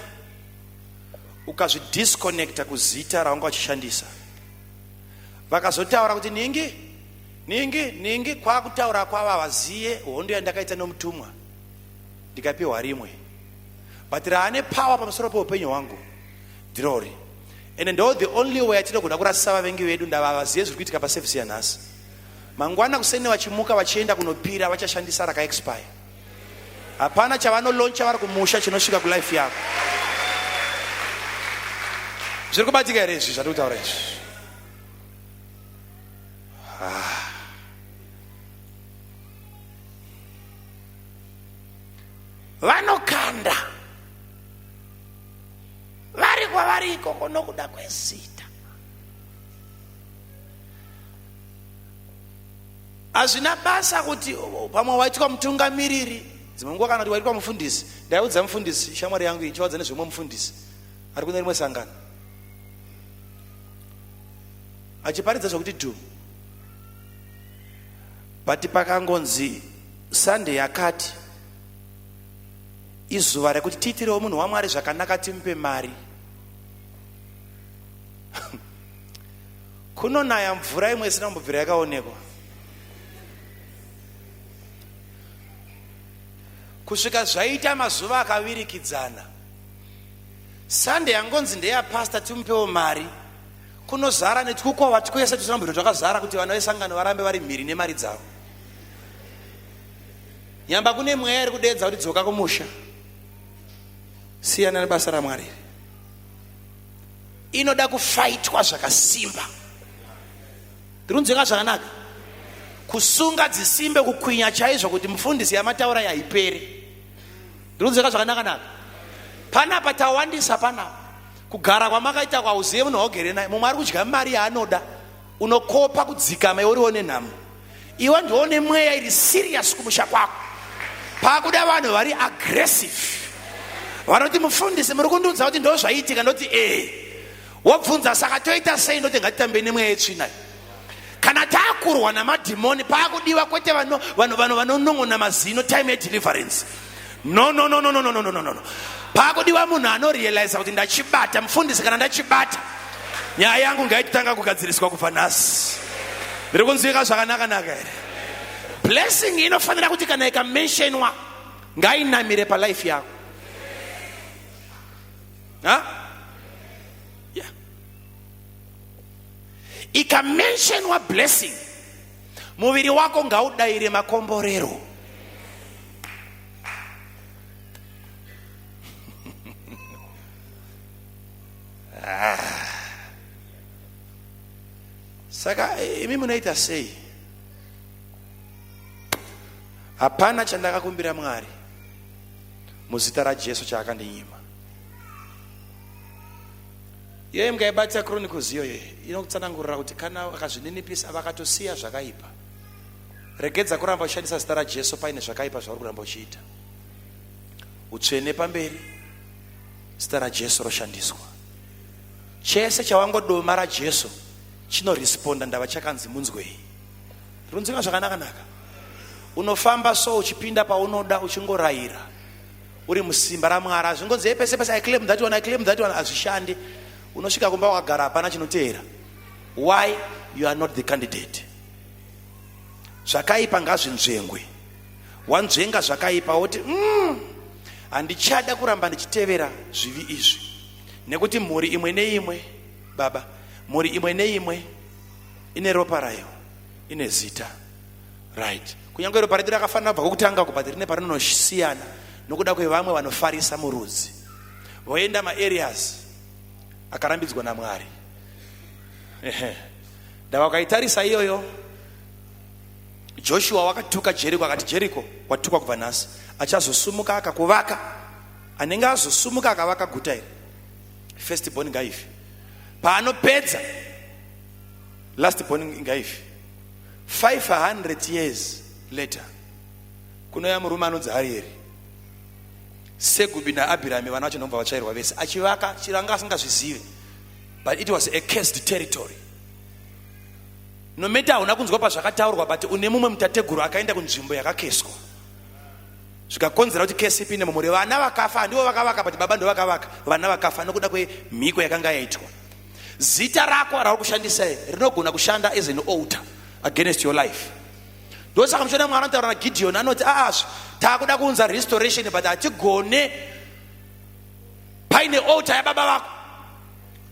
S1: ukazvidisconnecta kuzita rawanga uchishandisa, vakazotaura kuti ningi ningi ningi, kwakutaura kwava vaziye hondo yandakaita nomutumwa ndikapiwa rimwe, but raane power pamusoro peupenyu hwangu ndirori. Ende ndo the only way yatinogona kurasisa vavengi vedu, ndava vaziye zviri kuitika paservice yanhasi. Mangwana kuseni vachimuka vachienda kunopira, vachashandisa rakaexpire. Hapana chavanoloncha vari kumusha chinosvika kulife yako. Zviri kubatika here izvi zvatiri kutaura izvi? Vanokanda vari kwavari ikoko nokuda kwezita. Hazvina basa kuti pamwe waitwa mutungamiriri, dzimwe nguva kana kuti waitwa mufundisi. Ndaiudza mufundisi, shamwari yangu ichivaudza nezvemumwe mufundisi ari kune rimwe sangano, achiparidza zvokuti dhu, but pakangonzi Sunday yakati izuva rekuti tiitirewo munhu waMwari zvakanaka, timupe mari, kunonaya mvura imwe isina kumbobvira yakaonekwa, kusvika zvaita mazuva akavirikidzana. Sunday yangonzi ndeyapasta, timupewo mari, kunozara netukukova twese tusina kumbobvira twakazara, kuti vana vesangano varambe vari mhiri nemari dzavo. Nyamba kune mweya iri kudeedza kuti dzoka kumusha, siyana nebasa raMwari. Inoda kufaitwa zvakasimba. Ndirunzwika zvakanaka, kusunga dzisimbe, kukwinya chaizvo kuti mufundisi yamataura yaipere. Ndirunzwika zvakanaka naka. Panapa tawandisa panapa. Kugara kwamakaita kwauzive munhu waugere naye. Mumwe ari kudya mari yaanoda, unokopa kudzikama iwe uriwo nenhamo. Iwe ndiwo nemweya iri serious kumusha kwako. Pakuda vanhu vari aggressive, vanoti mufundisi muri kundiudza kuti ndo zvaiitika, ndoti ee. Wobvunza saka toita sei, ndoti ngatitambe nemweya yetsvina. Kana takurwa namadhimoni pakudiwa kwete vanhu vanonon'ona mazino time yedeliverance. No, no, no, no, no, no, no, no, no. Pakudiwa munhu anorealiza kuti ndachibata mufundisi, kana ndachibata nyaya yangu ngaitotanga kugadziriswa kubva nhasi. Ndiri kunzwika zvakanaka naka here? Blessing inofanira kuti kana ikamentionwa ngainamire palife yako. Ha? Yeah. Ikamentionwa blessing, muviri wako ngaudaire makomborero. Saka imi munoita sei? Hapana chandakakumbira Mwari muzita raJesu chaakandinyima. Iyoyo mukaibata Chronicles iyoyo inokutsanangurira kuti kana vakazvininipisa vakatosiya zvakaipa. Regedza kuramba uchishandisa zita raJesu paine zvakaipa zvauri kuramba uchiita. Utsvene pamberi, zita raJesu roshandiswa. Chese chawangodoma raJesu chinoresponda ndava chakanzi munzwei. Runzwika zvakanaka naka. Unofamba so uchipinda paunoda uchingorayira uri musimba raMwari. Hazvingonzi hey, pese pese I claim that one, I claim that one hazvishandi. Unosvika kumba wakagara hapana chinoteera. Why you are not the candidate? Zvakaipa ngazvinzvengwe. Wanzvenga zvakaipa woti handichada kuramba ndichitevera zvivi izvi. Nekuti mhuri imwe neimwe baba, mhuri imwe neimwe ine ropa rayo, ine zita. Right. Kunyange ropa redu rakafanira kubva kwokutanga but rine parinonosiyana nokuda kwevamwe vanofarisa murudzi. Voenda maareas akarambidzwa naMwari. Ehe. Ndava ukaitarisa iyoyo, Joshua wakatuka Jeriko akati Jeriko watukwa kubva nhasi. Achazosumuka akakuvaka. Anenge azosumuka akavaka guta iri. First born ngaife. Paanopedza last born ngaife. 500 years later kunouya murume anonzi Arieri. Segubi naAbirami vana vacho ndobva vatsvairwa vese achivaka chiranga asingazvizive, but it was a cursed territory. No matter hauna kunzwa pazvakataurwa, but une mumwe mutateguru akaenda kunzvimbo yakakeswa zvikakonzera kuti kesi ipinde mumhuri. Vana vakafa handivo vakavaka, but baba ndo vakavaka. Vana vakafa nokuda kwemhiko yakanga yaitwa. Zita rako rauri kushandisa rinogona kushanda as an altar against your life. Ndosaka muchiona Mwari anotaura naGideon anoti aazve taakuda kuunza restoration but hatigone paine altar yababa vako.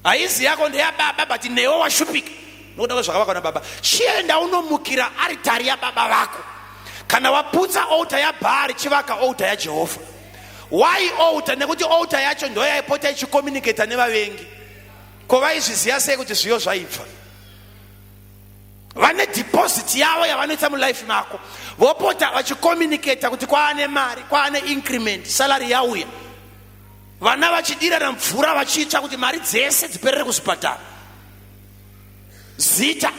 S1: Haizi yako ndeyababa, but newe washupika nokuda kwezvakavakwa nababa. Chienda unomukira aritari yababa vako. Kana waputsa altar yaBhaari, chivaka altar yaJehovha. Why altar? Nekuti altar yacho ndo yaipota ichicommunicata nevavengi. Ko vaizviziva sei kuti zviyo zvaibva? Vane deposit yavo yavanoita mulife mako, vopota vachicommunicata kuti kwaane mari, kwaane increment, salary yauya. Vana vachidirana mvura vachitsva kuti mari dzese dziperere kuzvipatara. Zita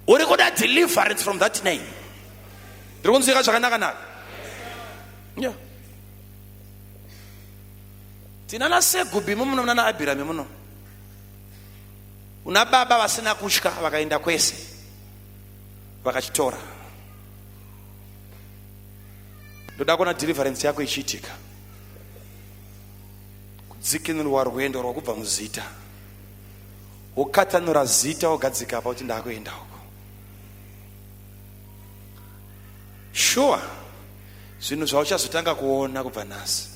S1: uri kuda deliverance from that name. Ndiri kunzwika zvakanaka naka. Yeah. Tinana Segubi muno, munana Abirami muno. Una baba vasina kutya vakaenda kwese vakachitora. Ndoda kuona deliverance yako ichiitika. Kudzikinurwa rwendo rwakubva muzita. Wokatanura zita wogadzika apa kuti ndakuenda uko. Sure, zvinhu zvauchazotanga kuona kubva nhasi.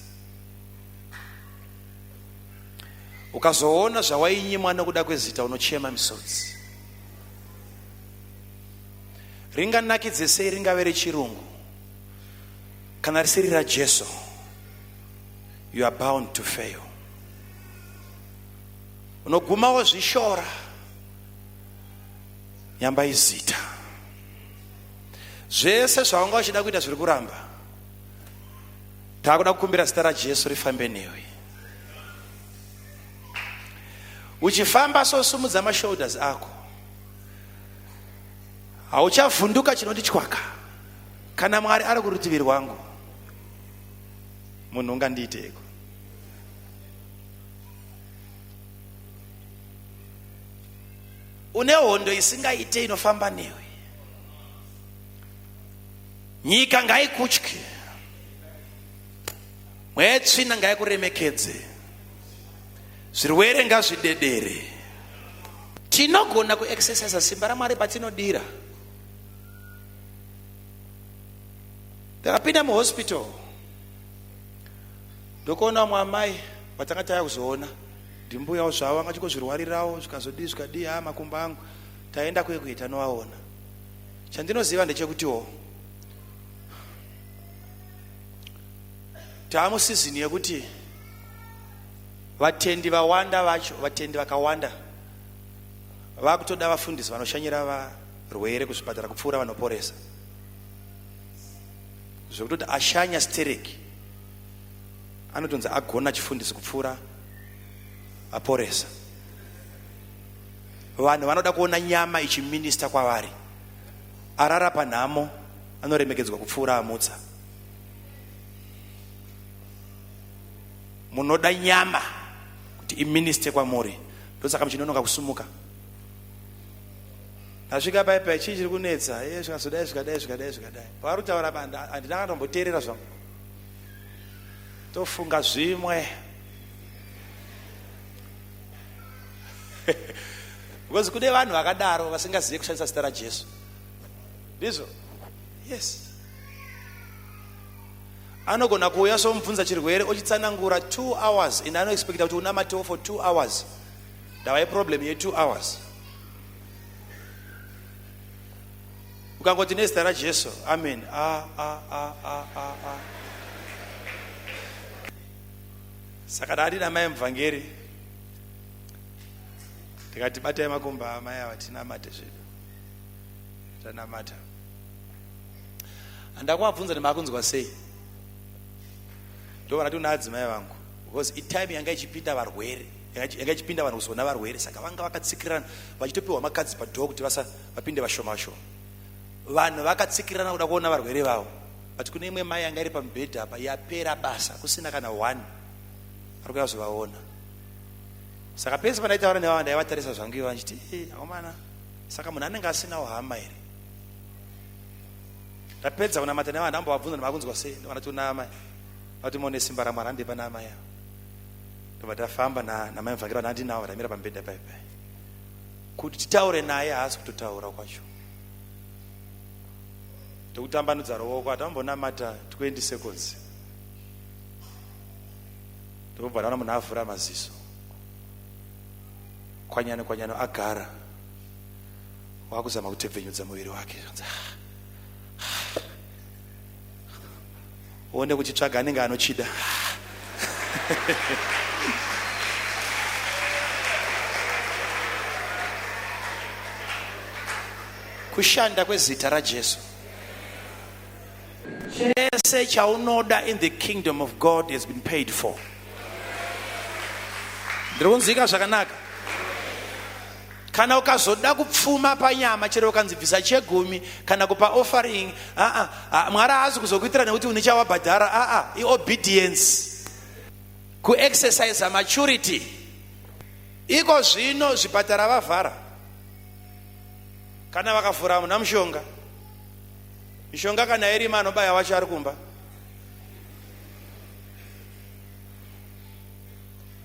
S1: Ukazoona zvawainyimwa nokuda kwezita unochema misodzi. Ringanakidze sei ringave rechirungu kana risiri raJesu, you are bound to fail. Unoguma wozvishora nyamba izita. Zvese zvawanga uchida kuita zviri kuramba. Takuda kukumbira zita raJesu rifambe newe. Uchifamba so sumudza mashoulders ako. Hauchavhunduka chinondityaka. Kana Mwari ari kurutivi rwangu, munhu ungandiiteiko? Une hondo isingaite inofamba newe. Nyika ngaikutye, mweya yetsvina ngaikuremekedze, zvirwere ngazvidedere. Tinogona kuexercisa simba raMwari patinodira. Ndakapinda muhospital ndokuona vamwe amai vatanga taya kuzoona, ndimbuyawo zvavo vanga chingozvirwarirawo zvikazodii zvikadii, haa makumbo angu taenda kwekwe tanovaona. Chandinoziva ndechekutiwo taamusizini yekuti vatendi vawanda vacho, vatendi vakawanda vakutoda vafundisi vanoshanyira varwere kuzvipatara kupfuura vanoporesa. Zvekutoti ashanya stereki anotonzi agona chifundisi kupfuura aporesa. Vanhu vanoda kuona nyama ichiminista kwavari. Arara panhamo anoremekedzwa kupfuura amutsa. Munoda nyama kuti iministe kwamuri, ndosaka muchinonoka kusumuka. Ndasvika pai pai, chii chiri kunetsa? Iye zvikazodai zvikadai zvikadai zvikadai. Pavari kutaura banda handina katomboteerera zvangu. Tofunga zvimwe. Because kune vanhu vakadaro vasingazive kushandisa zita raJesu. Ndizvo? Yes. Anogona kuuya somubvunza chirwere ochitsanangura 2 hours and anoexpecta kuti unamatewo for 2 hours. Ndava yeproblem ye 2 hours. Ukangoti nezita raJesu, amen. A a a a a a. Saka ndakati namai muvhangeri ndikati batai makumba amai ava tinamate zvedu. Tanamata. Handakuvabvunza kuti makunzwa sei. Ndovana una adzimai vangu because itime yanga ichipinda varwere yanga ichipinda vanhu kuzoona varwere saka vanga vakatsikirirana vachitopiwa makadzi padhoo kuti vasa vapinde vashoma vashoma vanhu vakatsikirirana kuda kuona varwere vavo but kune imwe mai yanga iri pamubhedha apa yapera basa kusina kana one ari kuya kuzovaona saka pese pandaitaura nevava ndaivatarisa zvangu iva ndichiti eh, akomana saka munhu anenge asinawo hama here ndapedza kunamata nevava ndambovabvunza ndimakunzwa sei ndovanati una amai vati mone simba ramwari handei pana amai ava ndobva tafamba namai muvhangeri vandandinawo ndamira pamubhedha pai pai kuti titaure naye haasi kutotaura kwacho tokutambanudza ruoko atambonamata 20 seconds ndobva ndaona munhu avhura maziso kwanyano kwanyano agara wakuzama kutebvenyudza muviri wake uone kuchitsvaga anenge anochida kushanda kwezita raJesu. Chese chaunoda in the kingdom of God has been paid for. Ndiri kunzwika zvakanaka? Kana ukazoda kupfuma panyama chero ukanzi bvisa chegumi kana kupa offering, aa Mwari haazi kuzokuitira nekuti une chawabhadhara, aa iobedience, kuexercise maturity. Iko zvino zvipatara vavhara, kana vakavhura hamuna mushonga. Mishonga kana irima anobaya wacho ari kumba.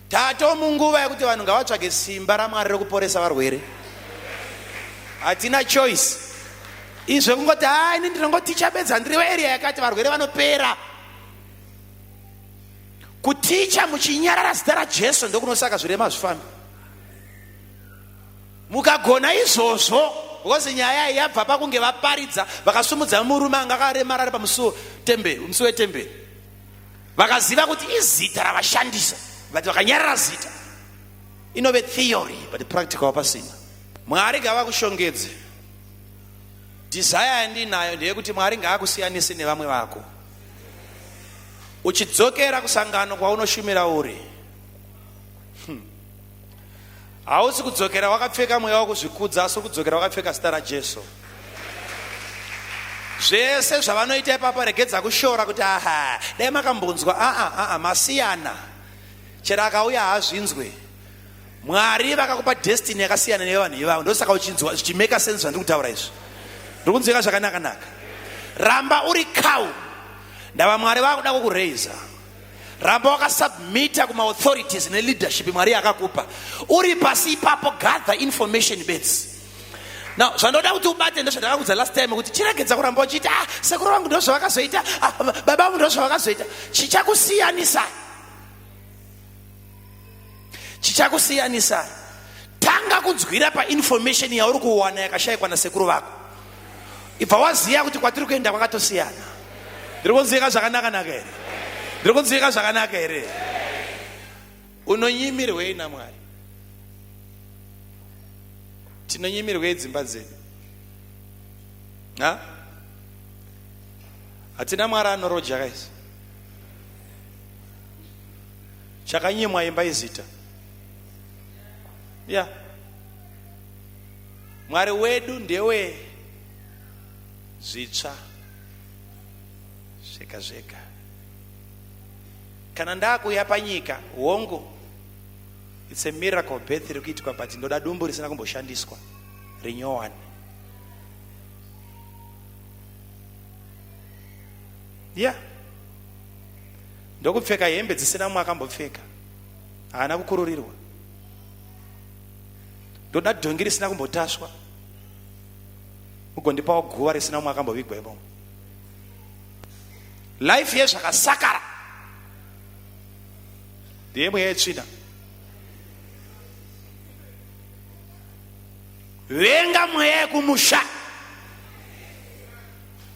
S1: Tato munguva yekuti vanhu ngavatsvage simba raMwari rekuporesa varwere. Hatina choice. Izvo kungoti haa ini ndinongoticha bedzi handiri wearea yakati varwere vanopera. Kuticha muchinyarara zita raJesu ndokunosaka zvirema zvifambi. Mukagona izvozvo because nyaya iyi yabva pakunge vaparidza vakasumudza murume anga akaremara ari pamusuwo temberi, musuwo wetemberi. Vakaziva kuti izita ravashandisa but vakanyarara zita. Inove theory but practical pasina. Mwari ngavakushongedze. Desire yandinayo ndeyekuti Mwari ngaakusiyanise nevamwe vako. Uchidzokera kusangano kwaunoshumira uri. Hausi kudzokera wakapfeka mweya wokuzvikudza, asi kudzokera wakapfeka zita raJesu. Zvese zvavanoita ipapa regedza kushora kuti aha dai makambonzwa aa aa masiyana. Chero akauya haazvinzwe. Mwari vakakupa destiny yakasiyana neyevanhu ivavo, ndosaka uchinzwa zvichimeka sense zvandiri kutaura izvi. Ndiri kunzwika zvakanaka naka. Ramba uri calm. Ndava Mwari vakuda kukuraiser. Ramba wakasubmita kumaauthorities neleadership Mwari yakakupa. Uri pasi ipapo, gather information bedzi. Now, zvandoda kuti ubate ndozvandakakudza last time kuti chiregedza kuramba uchiita ah, sekuru vangu ndozvavakazoita, ah, baba vangu ndozvavakazoita. Chichakusiyanisa. Chichakusiyanisa. Tanga kunzwira painformation yauri kuwana yakashayikwa nasekuru vako. Ibva waziva kuti kwatiri kuenda kwakatosiyana. Ndiri kunzwika zvakanaka naka here? Ndiri kunzwika zvakanaka here? Unonyimirwei naMwari? Tinonyimirwei dzimba dzedu? Ha? Hatina Mwari anoroja kaisi. Chakanyimwa imba izita. Yeah. Mwari wedu ndewe Zvitsva zvega zvega. Kana ndakuuya panyika, hongu, it's a miracle birth iri kuitwa, but ndoda dumbu risina kumboshandiswa, rinyowani. Yeah. Ndokupfeka hembe dzisina mumwe akambopfeka. Haana kukururirwa. Ndoda dhongi risina kumbotaswa. Ugondipawo guva risina mumwe akambovigwa imomo. Life yezvakasakara ndiye mweya yetsvina. Venga mweya yekumusha.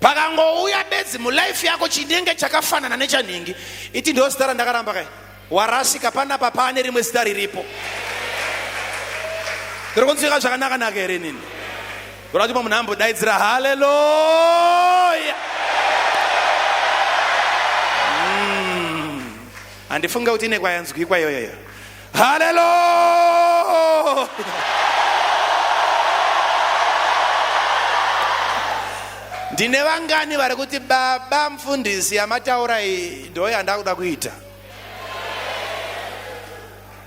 S1: Pakangouya bedzi mulife yako chinenge chakafanana nechanhingi, iti ndo zita randakaramba kai, warasika panapa, pane rimwe zita riripo. Ndiri kunzwika zvakanaka naka here nini? Ndoda kuti munhu ambodaidzira haleluya. Handifunge kuti ine kwayanzwikwa iyoyoyo. Haleluya. Ndine vangani vari kuti baba mufundisi yamataura iyi ndo yandakuda kuita.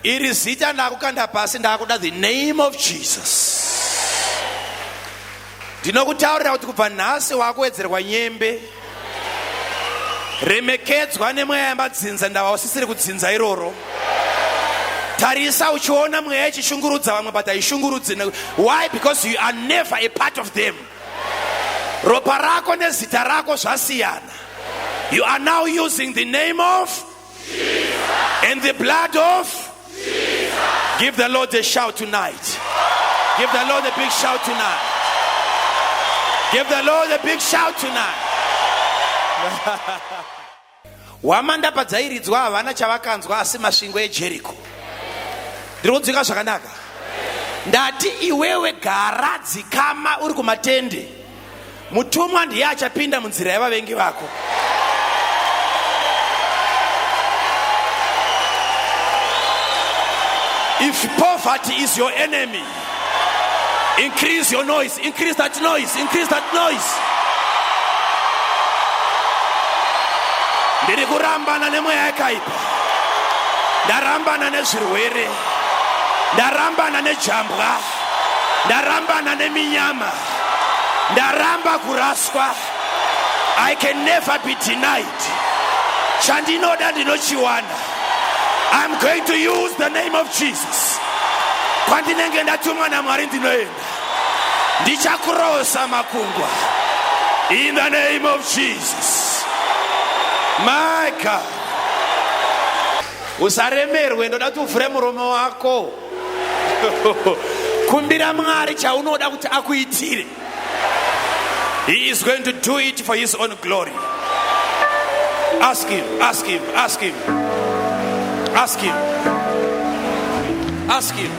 S1: Iri zita ndakukanda pasi, ndakuda the name of Jesus. Ndinokutaurira kuti kubva nhasi wakuwedzerwa nyembe. Remekedzwa nemweya yemadzinza, ndava usisiri kudzinza iroro. Tarisa uchiona mweya ichishungurudza vamwe, but haishungurudzi. Why? Because you are never a part of them. Ropa rako nezita rako zvasiyana. You are now using the name of Jesus and the blood of Jesus. Give the Lord a shout tonight. Give the Lord a big shout tonight. Give the Lord a big shout tonight. Hwamanda padzairidzwa havana chavakanzwa asi masvingo eJeriko. Ndiri kunzwika zvakanaka. Ndati iwewe gara dzikama uri kumatende. Mutumwa ndiye achapinda munzira yavavengi vako. If poverty is your enemy, increase your noise, increase that noise, increase that noise. Ndiri kurambana nemweya yakaipa, ndarambana nezvirwere, ndarambana nejambwa, ndarambana neminyama, ndaramba kuraswa. I can never be denied. Chandinoda ndinochiwana. I'm going to use the name of Jesus. Kwandinenge ndatumwa naMwari ndinoenda. Ndichakurosa makungwa. In the name of Jesus. My God. Usaremerwe, ndoda kuti uvhure muromo wako. Kumbira Mwari chaunoda kuti akuitire. He is going to do it for his own glory. Ask him, ask him, ask him. Ask him. Ask him.